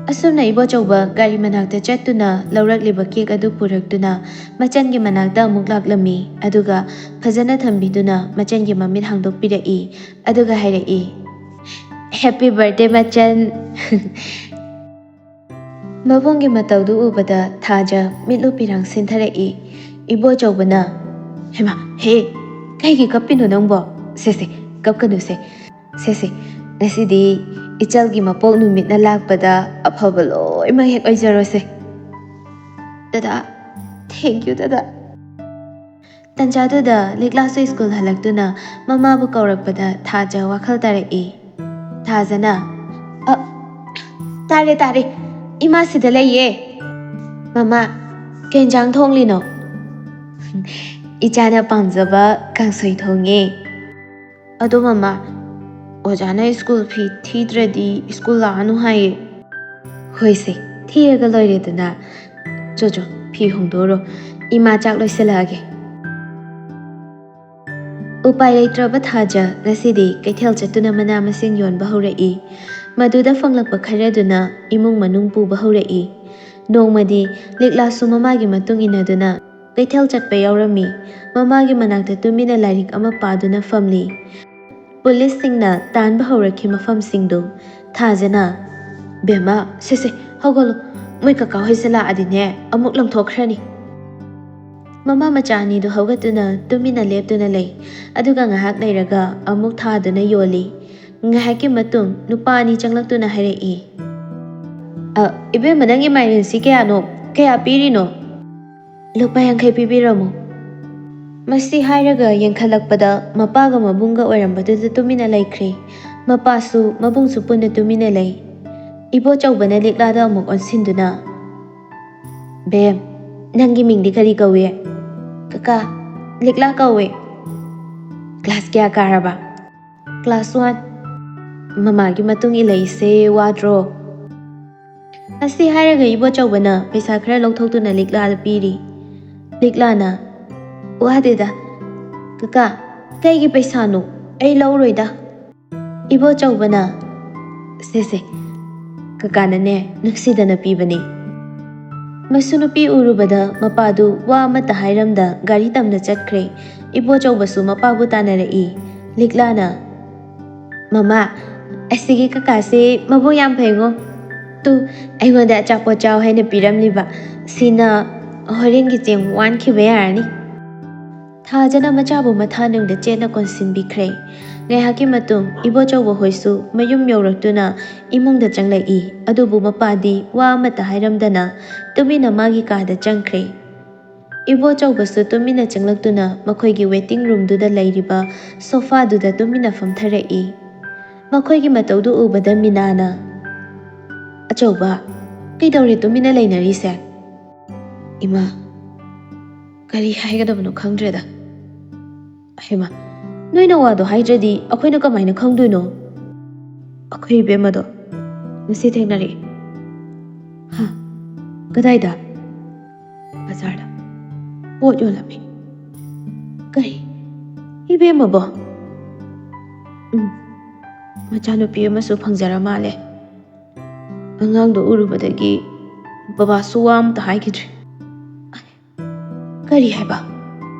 ꯑꯁꯨꯝꯅ ꯏꯕꯣꯆꯧꯕ ꯒꯥꯔꯤ ꯃꯅꯥꯛꯇ ꯆꯠꯇꯨꯅ ꯂꯧꯔꯛꯂꯤꯕ ꯀꯦꯛ ꯑꯗꯨ ꯄꯨꯔꯛꯇꯨꯅ ꯃꯆꯟꯒꯤ ꯃꯅꯥꯛꯇ ꯑꯃꯨꯛ ꯂꯥꯛꯂꯝꯃꯤ꯫ ꯑꯗꯨꯒ ꯐꯖꯅ ꯊꯝꯕꯤꯗꯨꯅ ꯃꯆꯟꯒꯤ ꯃꯃꯤꯠ ꯍꯥꯡꯗꯣꯛꯄꯤꯔꯛꯏ꯫ ꯑꯗꯨꯒ ꯍꯥꯏꯔꯛꯏ, "Happy birthday, ꯃꯆꯟ!" ꯃꯕꯨꯡꯒꯤ ꯃꯇꯧꯗꯨ ꯎꯕꯗ ꯊꯥꯖ ꯃꯤꯠꯂꯨ ꯄꯤꯔꯥꯡ ꯁꯤꯟꯊꯔꯛꯏ꯫ ꯏꯕꯣꯆꯧꯕꯅ, "ꯍꯩꯃꯥ, ꯍꯦ, ꯀꯩꯒꯤ ꯀꯞꯄꯤꯅꯣ ꯅꯪꯕꯣ? ꯁꯦ, ꯁꯦ, ꯀꯞꯀꯅꯨꯁꯦ꯫ ꯁꯦ, ꯁꯦ, ꯉꯁꯤꯗꯤ ꯏꯆꯜꯒꯤ ꯃꯄꯣꯛ ꯅꯨꯃꯤꯠꯅ ꯂꯥꯛꯄꯗ ꯑꯐꯕ ꯂꯣꯏꯅꯃꯛ ꯍꯦꯛ ꯑꯣꯏꯖꯔꯣꯁꯦ"꯫ "ꯗꯗꯥ, thank you, ꯗꯗꯥ"꯫ ꯇꯟꯖꯥꯗꯨꯗ ꯂꯤꯛꯂꯥꯁꯨ ꯁ꯭ꯀꯨꯜ ꯍꯜꯂꯛꯇꯨꯅ ꯃꯃꯥꯕꯨ ꯀꯧꯔꯛꯄꯗ ꯊꯥꯖ ꯋꯥꯈꯜ ꯇꯥꯔꯛꯏ꯫ ꯊꯥꯖꯅ, "ꯑ, ꯇꯥꯔꯦ, ꯇꯥꯔꯦ꯫ ꯏꯃꯥ ꯁꯤꯗ ꯂꯩꯌꯦ"꯫ "ꯃꯃꯥ, ꯀꯩ ꯏꯟꯖꯥꯡ ꯊꯣꯡꯂꯤꯅꯣ?" "ꯏꯆꯥꯅ ꯄꯥꯝꯖꯕ ꯀꯥꯡꯁꯣꯏ ꯊꯣꯡꯉꯦ"꯫ "ꯑꯗꯣ ꯃꯃꯥ, ꯑꯣꯖꯥꯅ ꯁ꯭ꯀꯨꯜ ꯐꯤ ꯊꯤꯗ꯭ꯔꯗꯤ ꯁ꯭ꯀꯨꯜ ꯂꯥꯛꯑꯅꯨ ꯍꯥꯏꯌꯦ"꯫ "ꯍꯣꯏꯁꯦ, ꯊꯤꯔꯒ ꯂꯣꯏꯔꯦꯗꯅ꯫ ꯆꯣ, ꯆꯣ, ꯐꯤ ꯍꯣꯡꯗꯣꯛꯎꯔꯣ꯫ ꯏꯃꯥ ꯆꯥꯛ ꯂꯣꯏꯁꯤꯜꯂꯛꯑꯒꯦ"꯫ ꯎꯄꯥꯏ ꯂꯩꯇ꯭ꯔꯕ ꯊꯥꯖ ꯉꯁꯤꯗꯤ ꯀꯩꯊꯦꯜ ꯆꯠꯇꯨꯅ ꯃꯅꯥ ꯃꯁꯤꯡ ꯌꯣꯟꯕ ꯍꯧꯔꯛꯏ꯫ ꯃꯗꯨꯗ ꯐꯪꯂꯛꯄ ꯈꯔꯗꯨꯅ ꯏꯃꯨꯡ ꯃꯅꯨꯡ ꯄꯨꯕ ꯍꯧꯔꯛꯏ꯫ ꯅꯣꯡꯃꯗꯤ ꯂꯤꯛꯂꯥꯁꯨ ꯃꯃꯥꯒꯤ ꯃꯇꯨꯡ ꯏꯟꯅꯗꯨꯅ ꯀꯩꯊꯦꯜ ꯆꯠꯄ ꯌꯥꯎꯔꯝꯃꯤ꯫ ꯃꯃꯥꯒꯤ ꯃꯅꯥꯛꯇ ꯇꯨꯃꯤꯟꯅ ꯂꯥꯏꯔꯤꯛ ꯑꯃ ꯄꯥꯗꯨꯅ ꯐꯝꯂꯤ꯫ ꯄꯨꯂꯤꯁꯁꯤꯡꯅ ꯇꯥꯟꯕ ꯍꯧꯔꯛꯈꯤ ꯃꯐꯝꯁꯤꯡꯗꯨ꯫ ꯊꯥꯖꯅ, "ꯕꯦꯝꯃ, ꯁꯦ ꯁꯦ, ꯍꯧꯒꯠꯂꯣ꯫ ꯃꯣꯏ ꯀꯀꯥ ꯍꯣꯏꯁꯦ ꯂꯥꯛꯑꯗꯤꯅꯦ ꯑꯃꯨꯛ ꯂꯪꯊꯣꯛꯈ꯭ꯔꯅꯤ꯫" ꯃꯃꯥ ꯃꯆꯥ ꯑꯅꯤꯗꯨ ꯍꯧꯒꯠꯇꯨꯅ ꯇꯨꯃꯤꯟꯅ ꯂꯦꯞꯇꯨꯅ ꯂꯩ꯫ ꯑꯗꯨꯒ ꯉꯥꯏꯍꯥꯛ ꯂꯩꯔꯒ ꯑꯃꯨꯛ ꯊꯥꯗꯨꯅ ꯌꯣꯜꯂꯤ꯫ ꯉꯥꯏꯍꯥꯛꯀꯤ ꯃꯇꯨꯡ ꯅꯨꯄꯥ ꯑꯅꯤ ꯆꯪꯂꯛꯇꯨꯅ ꯍꯥꯏꯔꯛꯏ, "ꯑ, ꯏꯕꯦꯝꯃ, ꯅꯪꯒꯤ ꯃꯥꯏꯔꯦꯟꯁꯤ ꯀꯌꯥꯅꯣ? ꯀꯌꯥ ꯄꯤꯔꯤꯅꯣ?" "ꯂꯨꯄꯥ ꯌꯥꯡꯈꯩ ꯄꯤꯕꯤꯔꯝꯃꯣ꯫" ꯃꯁꯤ ꯍꯥꯏꯔꯒ ꯌꯦꯡꯈꯠꯂꯛꯄꯗ ꯃꯄꯥꯒ ꯃꯕꯨꯡꯒ ꯑꯣꯏꯔꯝꯕꯗꯨꯗ ꯇꯨꯃꯤꯟꯅ ꯂꯩꯈ꯭ꯔꯦ꯫ ꯃꯄꯥꯁꯨ ꯃꯕꯨꯡꯁꯨ ꯄꯨꯟꯅ ꯇꯨꯃꯤꯟꯅ ꯂꯩ꯫ ꯏꯕꯣꯆꯧꯕꯅ ꯂꯤꯛꯂꯥꯗ ꯑꯃꯨꯛ ꯑꯣꯟꯁꯤꯟꯗꯨꯅ, "ꯕꯦꯝ, ꯅꯪꯒꯤ ꯃꯤꯡꯗꯤ ꯀꯔꯤ ꯀꯧꯏ?" "ꯀꯀꯥ, ꯂꯤꯛꯂꯥ ꯀꯧꯏ꯫" "ꯀ꯭ꯂꯥꯁ ꯀꯌꯥ ꯀꯥꯔꯕ?" "Class one." "ꯃꯃꯥꯒꯤ ꯃꯇꯨꯡ ꯏꯜꯂꯛꯏꯁꯦ ꯋꯥꯗ꯭ꯔꯣ?" ꯑꯁꯤ ꯍꯥꯏꯔꯒ ꯏꯕꯣꯆꯧꯕꯅ ꯄꯩꯁꯥ ꯈꯔ ꯂꯧꯊꯣꯛꯇꯨꯅ ꯂꯤꯛꯂꯥꯗ ꯄꯤꯔꯤ꯫ ꯂꯤꯛꯂꯥꯅ, "ꯋꯥꯗꯦꯗ꯫ ꯀꯀꯥ, ꯀꯩꯒꯤ ꯄꯩꯁꯥꯅꯣ? ꯑꯩ ꯂꯧꯔꯣꯏꯗ꯫" ꯏꯕꯣꯆꯧꯕꯅ, "ꯁꯦ ꯁꯦ, ꯀꯀꯥꯅꯅꯦ ꯅꯨꯡꯁꯤꯗꯅ ꯄꯤꯕꯅꯦ꯫" ꯃꯁꯨ ꯅꯨꯄꯤ ꯎꯔꯨꯕꯗ ꯃꯄꯥꯗꯨ ꯋꯥ ꯑꯃꯠꯇ ꯍꯥꯏꯔꯝꯗ ꯒꯥꯔꯤ ꯇꯝꯅ ꯆꯠꯈ꯭ꯔꯦ꯫ ꯏꯕꯣꯆꯧꯕꯁꯨ ꯃꯄꯥꯕꯨ ꯇꯥꯟꯅꯔꯛꯏ꯫ ꯂꯤꯛꯂꯥꯅ, "ꯃꯃꯥ, ꯑꯁꯤꯒꯤ ꯀꯀꯥꯁꯦ ꯃꯕꯨꯛ ꯌꯥꯝ ꯐꯩꯉꯣ꯫ ꯇꯨ, ꯑꯩꯉꯣꯟꯗ ꯑꯆꯥꯄꯣꯠ ꯆꯥꯎ ꯍꯥꯏꯅ ꯄꯤꯔꯝꯂꯤꯕ꯫ ꯁꯤꯅ ꯍꯣꯔꯦꯟꯒꯤ ꯆꯦꯡ ꯋꯥꯟꯈꯤꯕ ꯌꯥꯔꯅꯤ꯫" ꯊꯥꯖꯅ ꯃꯆꯥꯕꯨ ꯃꯊꯥꯅꯨꯡꯗ ꯆꯦꯠꯅ ꯀꯣꯟꯁꯤꯟꯕꯤꯈ꯭ꯔꯦ꯫ ꯉꯥꯏꯍꯥꯛꯀꯤ ꯃꯇꯨꯡ ꯏꯕꯣꯆꯧꯕ ꯍꯣꯏꯁꯨ ꯃꯌꯨꯝ ꯌꯧꯔꯛꯇꯨꯅ ꯏꯃꯨꯡꯗ ꯆꯪꯂꯛꯏ꯫ ꯑꯗꯨꯕꯨ ꯃꯄꯥꯗꯤ ꯋꯥ ꯑꯃꯠꯇ ꯍꯥꯏꯔꯝꯗꯅ ꯇꯨꯃꯤꯟꯅ ꯃꯥꯒꯤ ꯀꯥꯗ ꯆꯪꯈ꯭ꯔꯦ꯫ ꯏꯕꯣꯆꯧꯕꯁꯨ ꯇꯨꯃꯤꯟꯅ ꯆꯪꯂꯛꯇꯨꯅ ꯃꯈꯣꯏꯒꯤ ꯋꯦꯇꯤꯡ ꯔꯨꯝꯗꯨꯗ ꯂꯩꯔꯤꯕ ꯁꯣꯐꯥꯗꯨꯗ ꯇꯨꯃꯤꯟꯅ ꯐꯝꯊꯔꯛꯏ꯫ ꯃꯈꯣꯏꯒꯤ ꯃꯇꯧꯗꯨ ꯎꯕꯗ ꯃꯤꯅꯥꯅ, "ꯑꯆꯧꯕ, ꯀꯩꯗꯧꯔꯦ ꯇꯨꯃꯤꯟꯅ ꯂꯩꯅꯔꯤꯁꯦ?" "ꯏꯃꯥ, ꯀꯔꯤ ꯍꯥꯏꯒꯗꯕꯅꯣ ꯈꯪꯗ꯭ꯔꯦꯗ꯫" "ꯍꯩꯃꯥ, ꯅꯣꯏꯅ ꯋꯥꯗꯣ ꯍꯥꯏꯗ꯭ꯔꯗꯤ ꯑꯩꯈꯣꯏꯅ ꯀꯃꯥꯏꯅ ꯈꯪꯗꯣꯏꯅꯣ?" "ꯑꯩꯈꯣꯏ ꯏꯕꯦꯝꯃꯗꯣ ꯉꯁꯤ ꯊꯦꯡꯅꯔꯛꯑꯦ꯫" "ꯍꯥ? ꯀꯗꯥꯏꯗ?" "ꯕꯖꯥꯔꯗ ꯄꯣꯠ ꯌꯣꯜꯂꯝꯃꯤ꯫" "ꯀꯔꯤ? "ꯏꯕꯦꯝꯃꯕꯣ?" "ꯎꯝ, ꯃꯆꯥꯅꯨꯄꯤ ꯑꯃꯁꯨ ꯐꯪꯖꯔ ꯃꯥꯜꯂꯦ꯫ ꯑꯉꯥꯡꯗꯣ ꯎꯔꯨꯕꯗꯒꯤ ꯕꯕꯥꯁꯨ ꯋꯥ ꯑꯃꯇ ꯍꯥꯏꯈꯤꯗ꯭ꯔꯦ꯫" "ꯀꯔꯤ ꯍꯥꯏꯕ?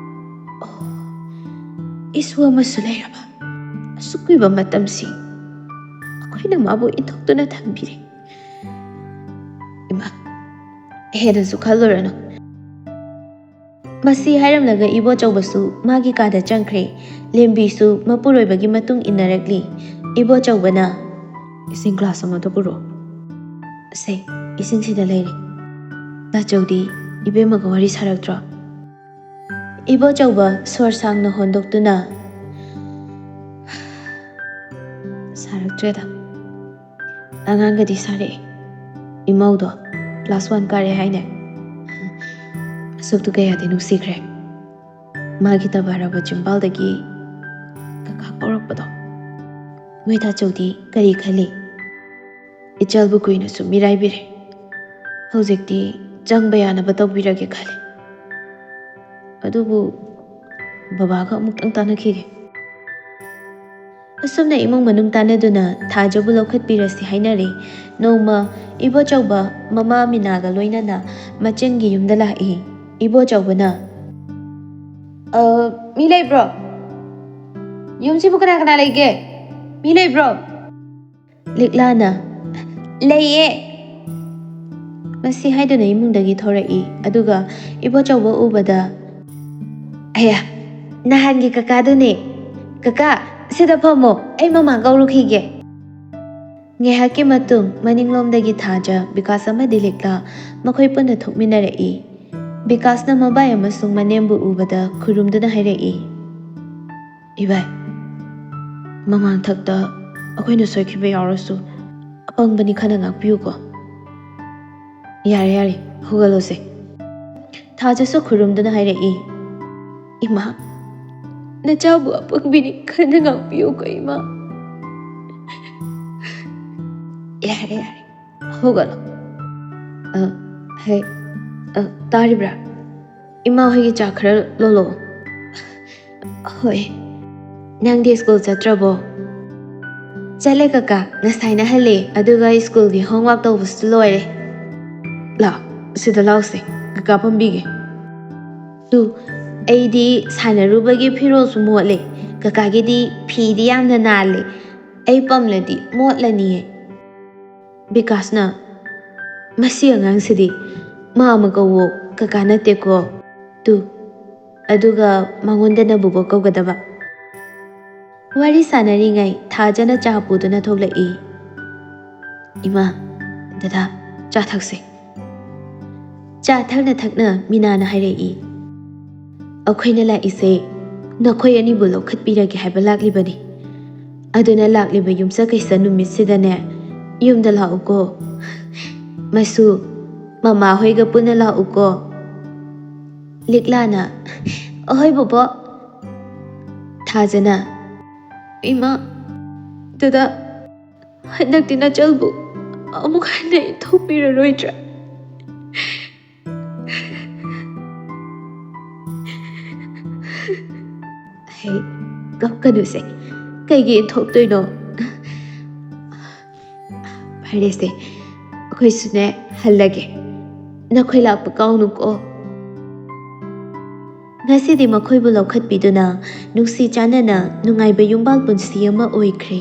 ꯑꯣ, ꯏꯁꯨ ꯑꯃꯁꯨ ꯂꯩꯔꯕ? ꯑꯁꯨꯛ ꯀꯨꯏꯕ ꯃꯇꯝꯁꯤ ꯑꯩꯈꯣꯏꯅ ꯃꯥꯕꯨ ꯏꯟꯊꯣꯛꯇꯨꯅ ꯊꯝꯕꯤꯔꯦ꯫ ꯏꯃꯥ, ꯍꯦꯟꯅꯁꯨ ꯈꯜꯂꯨꯔꯅꯨ꯫" ꯃꯁꯤ ꯍꯥꯏꯔꯝꯂꯒ ꯏꯕꯣꯆꯧꯕꯁꯨ ꯃꯥꯒꯤ ꯀꯥꯗ ꯆꯪꯈ꯭ꯔꯦ꯫ ꯂꯦꯝꯕꯤꯁꯨ ꯃꯄꯨꯔꯣꯏꯕꯒꯤ ꯃꯇꯨꯡ ꯏꯟꯅꯔꯛꯂꯤ꯫ ꯏꯕꯣꯆꯧꯕꯅ, "ꯏꯁꯤꯡ ꯒ꯭ꯂꯥꯁ ꯑꯃꯗ ꯄꯨꯔꯛꯑꯣ꯫" "ꯁꯦ, ꯏꯁꯤꯡꯁꯤꯗ ꯂꯩꯔꯦ꯫" ꯇꯥꯆꯧꯗꯤ ꯏꯕꯦꯝꯃꯒ ꯋꯥꯔꯤ ꯁꯥꯔꯛꯇ꯭ꯔꯣ? ꯏꯕꯣꯆꯧꯕ ꯁꯣꯔ ꯁꯥꯡꯅ ꯍꯣꯟꯗꯣꯛꯇꯨꯅ, "ꯁꯥꯔꯛꯇ꯭ꯔꯦꯗ꯫ ꯑꯉꯥꯡꯒꯗꯤ ꯁꯥꯔꯛꯑꯦ꯫ ꯏꯃꯧꯗꯣ ꯀ꯭ꯂꯥꯁ ꯋꯥꯟ ꯀꯥꯔꯦ ꯍꯥꯏꯅꯦ꯫ ꯃꯁꯛꯇꯨ ꯀꯌꯥꯗꯤ ꯅꯨꯡꯁꯤꯈ꯭ꯔꯦ꯫ ꯃꯥꯒꯤ ꯇꯕꯥꯔꯕ ꯆꯤꯝꯕꯥꯜꯗꯒꯤ ꯀꯀꯥ ꯀꯧꯔꯛꯄꯗꯣ꯫" ꯃꯣꯏ ꯇꯥꯆꯧꯗꯤ ꯀꯔꯤ ꯈꯜꯂꯤ? ꯏꯆꯜꯕꯨ ꯀꯨꯏꯅꯁꯨ ꯃꯤꯔꯥꯏꯕꯤꯔꯦ꯫ ꯍꯧꯖꯤꯛꯇꯤ ꯆꯪꯕ ꯌꯥꯅꯕ ꯇꯧꯕꯤꯔꯒꯦ ꯈꯜꯂꯤ꯫ ꯑꯗꯨꯕꯨ ꯕꯕꯥꯒ ꯑꯃꯨꯛꯇꯪ ꯇꯥꯟꯅꯈꯤꯒꯦ꯫ ꯑꯁꯨꯝꯅ ꯏꯃꯨꯡ ꯃꯅꯨꯡ ꯇꯥꯟꯅꯗꯨꯅ ꯊꯥꯖꯕꯨ ꯂꯧꯈꯠꯄꯤꯔꯁꯤ ꯍꯥꯏꯅꯔꯦ꯫ ꯅꯣꯡꯃ ꯏꯕꯣꯆꯧꯕ ꯃꯃꯥ ꯃꯤꯅꯥꯒ ꯂꯣꯏꯅꯅ ꯃꯆꯟꯒꯤ ꯌꯨꯝꯗ ꯂꯥꯛꯏ꯫ ꯏꯕꯣꯆꯧꯕꯅ, "ꯑ, ꯃꯤ ꯂꯩꯕ꯭ꯔꯣ? ꯌꯨꯝꯁꯤꯕꯨ ꯀꯅꯥ ꯀꯅꯥ ꯂꯩꯒꯦ? ꯃꯤ ꯂꯩꯕ꯭ꯔꯣ?" ꯂꯤꯛꯂꯥꯅ, "ꯂꯩꯌꯦ꯫" ꯃꯁꯤ ꯍꯥꯏꯗꯨꯅ ꯏꯃꯨꯡꯗꯒꯤ ꯊꯣꯔꯛꯏ꯫ ꯑꯗꯨꯒ ꯏꯕꯣꯆꯧꯕ ꯎꯕꯗ, "ꯑꯌꯥ, ꯅꯍꯥꯟꯒꯤ ꯀꯀꯥꯗꯨꯅꯦ꯫ ꯀꯀꯥ, ꯁꯤꯗ ꯐꯝꯃꯣ, ꯑꯩ ꯃꯃꯥ ꯀꯧꯔꯨꯈꯤꯒꯦ꯫" ꯉꯥꯏꯍꯥꯛꯀꯤ ꯃꯇꯨꯡ ꯃꯅꯤꯡꯂꯣꯝꯗꯒꯤ ꯊꯥꯖ, ꯕꯤꯀꯥꯁ ꯑꯃꯗꯤ ꯂꯤꯛꯂꯥ ꯃꯈꯣꯏ ꯄꯨꯟꯅ ꯊꯣꯛꯃꯤꯟꯅꯔꯛꯏ꯫ ꯕꯤꯀꯥꯁꯅ ꯃꯕꯥꯏ ꯑꯃꯁꯨꯡ ꯃꯅꯦꯝꯕꯨ ꯎꯕꯗ ꯈꯨꯔꯨꯝꯗꯨꯅ ꯍꯥꯏꯔꯛꯏ, "ꯏꯕꯥꯏ, ꯃꯃꯥꯡꯊꯛꯇ ꯑꯩꯈꯣꯏꯅ ꯁꯣꯏꯈꯤꯕ ꯌꯥꯎꯔꯁꯨ ꯑꯄꯪꯕꯅꯤ ꯈꯟꯅ ꯉꯥꯛꯄꯤꯌꯨꯀꯣ꯫" "ꯌꯥꯔꯦ, ꯌꯥꯔꯦ, ꯍꯧꯒꯠꯂꯣꯁꯦ꯫" ꯊꯥꯖꯁꯨ ꯈꯨꯔꯨꯝꯗꯨꯅ ꯍꯥꯏꯔꯛꯏ, "ꯏꯃꯥ, ꯅꯆꯥꯕꯨ ꯑꯄꯪꯕꯤꯅꯤ ꯈꯟꯅ ꯉꯥꯛꯄꯤꯌꯨꯀꯣ, ꯏꯃꯥ꯫" "ꯌꯥꯔꯦ, ꯌꯥꯔꯦ, ꯍꯧꯒꯠꯂꯣ꯫ ꯑ, ꯍꯦ, ꯑ, ꯇꯥꯔꯤꯕ꯭ꯔꯥ? ꯏꯃꯥ ꯍꯣꯏꯒꯤ ꯆꯥ ꯈꯔ ꯂꯣꯜꯂꯣ꯫" "ꯍꯣꯏ, ꯅꯪꯗꯤ ꯁ꯭ꯀꯨꯜ ꯆꯠꯇ꯭ꯔꯕꯣ? ꯆꯠꯂꯦ ꯀꯀꯥ, ꯉꯁꯥꯏꯅ ꯍꯜꯂꯦ, ꯑꯗꯨꯒ ꯁ꯭ꯀꯨꯜꯒꯤ ꯍꯣꯝꯋꯥꯔꯛ ꯇꯧꯕꯁꯨ ꯂꯣꯏꯔꯦ꯫ ꯂꯥꯛ, ꯁꯤꯗ ꯂꯥꯎꯁꯦ, ꯀꯀꯥ ꯄꯝꯕꯤꯒꯦ꯫ ꯇꯨ, ꯑꯩꯗꯤ ꯁꯥꯟꯅꯔꯨꯕꯒꯤ ꯐꯤꯔꯣꯜꯁꯨ ꯃꯣꯠꯂꯦ, ꯀꯀꯥꯒꯤꯗꯤ ꯐꯤꯗꯤ ꯌꯥꯝꯅ ꯅꯥꯜꯂꯦ, ꯑꯩ ꯄꯝꯂꯗꯤ ꯃꯣꯠꯂꯅꯤꯌꯦ꯫ ꯕꯤꯀꯥꯁꯅ, "ꯃꯁꯤ ꯑꯉꯥꯡꯁꯤꯗꯤ, ꯃꯥ ꯑꯃ ꯀꯧꯋꯣ, ꯀꯀꯥ ꯅꯠꯇꯦꯀꯣ꯫ ꯇꯨ, ꯑꯗꯨꯒ ꯃꯉꯣꯟꯗꯅ ꯕꯨꯕꯣꯛ ꯀꯧꯒꯗꯕ"꯫ ꯋꯥꯔꯤ ꯁꯥꯟꯅꯔꯤꯉꯩ ꯊꯥꯖꯅ ꯆꯥ ꯄꯨꯗꯨꯅ ꯊꯣꯛꯂꯛꯏ꯫ "ꯏꯃꯥ, ꯗꯗꯥ, ꯆꯥ ꯊꯛꯁꯦ"꯫ ꯆꯥ ꯊꯛꯅ ꯊꯛꯅ ꯃꯤꯅꯥꯅ ꯍꯥꯏꯔꯛꯏ, "ꯑꯩꯈꯣꯏꯅ ꯂꯥꯛꯏꯁꯦ ꯅꯈꯣꯏ ꯑꯅꯤꯕꯨ ꯂꯧꯈꯠꯄꯤꯔꯒꯦ ꯍꯥꯏꯕ ꯂꯥꯛꯂꯤꯕꯅꯤ꯫ ꯑꯗꯨꯅ ꯂꯥꯛꯂꯤꯕ ꯌꯨꯝꯁꯀꯩꯁ ꯅꯨꯃꯤꯠꯁꯤꯗꯅꯦ, ꯌꯨꯝꯗ ꯂꯥꯛꯎꯀꯣ꯫ ꯃꯁꯨ, ꯃꯃꯥ ꯍꯣꯏꯒ ꯄꯨꯟꯅ ꯂꯥꯛꯎꯀꯣ"꯫ ꯂꯤꯛꯂꯥꯅ, "ꯑꯍꯣꯏ ꯕꯣꯕꯣꯛ"꯫ ꯊꯥꯖꯅ, "ꯏꯃꯥ, ꯗꯗꯥ, ꯍꯟꯗꯛꯇꯤ ꯅꯆꯜꯕꯨ ꯑꯃꯨꯛ ꯍꯟꯅ ꯏꯟꯊꯣꯛꯄꯤꯔꯔꯣꯏꯗ꯭ꯔꯥ?" ꯍꯦ, ꯀꯞꯀꯅꯨꯁꯦ꯫ ꯀꯩꯒꯤ ꯏꯟꯊꯣꯛꯇꯣꯏꯅꯣ? ꯐꯔꯦꯁꯦ, ꯑꯩꯈꯣꯏꯁꯨꯅꯦ ꯍꯜꯂꯒꯦ꯫ ꯅꯈꯣꯏ ꯂꯥꯛꯄ ꯀꯥꯎꯅꯨꯀꯣ꯫ ꯉꯁꯤꯗꯤ ꯃꯈꯣꯏꯕꯨ ꯂꯧꯈꯠꯄꯤꯗꯨꯅ ꯅꯨꯡꯁꯤ ꯆꯥꯟꯅꯅ ꯅꯨꯡꯉꯥꯏꯕ ꯌꯨꯝꯕꯥꯜ ꯄꯨꯟꯁꯤ ꯑꯃ ꯑꯣꯏꯈ꯭ꯔꯦ꯫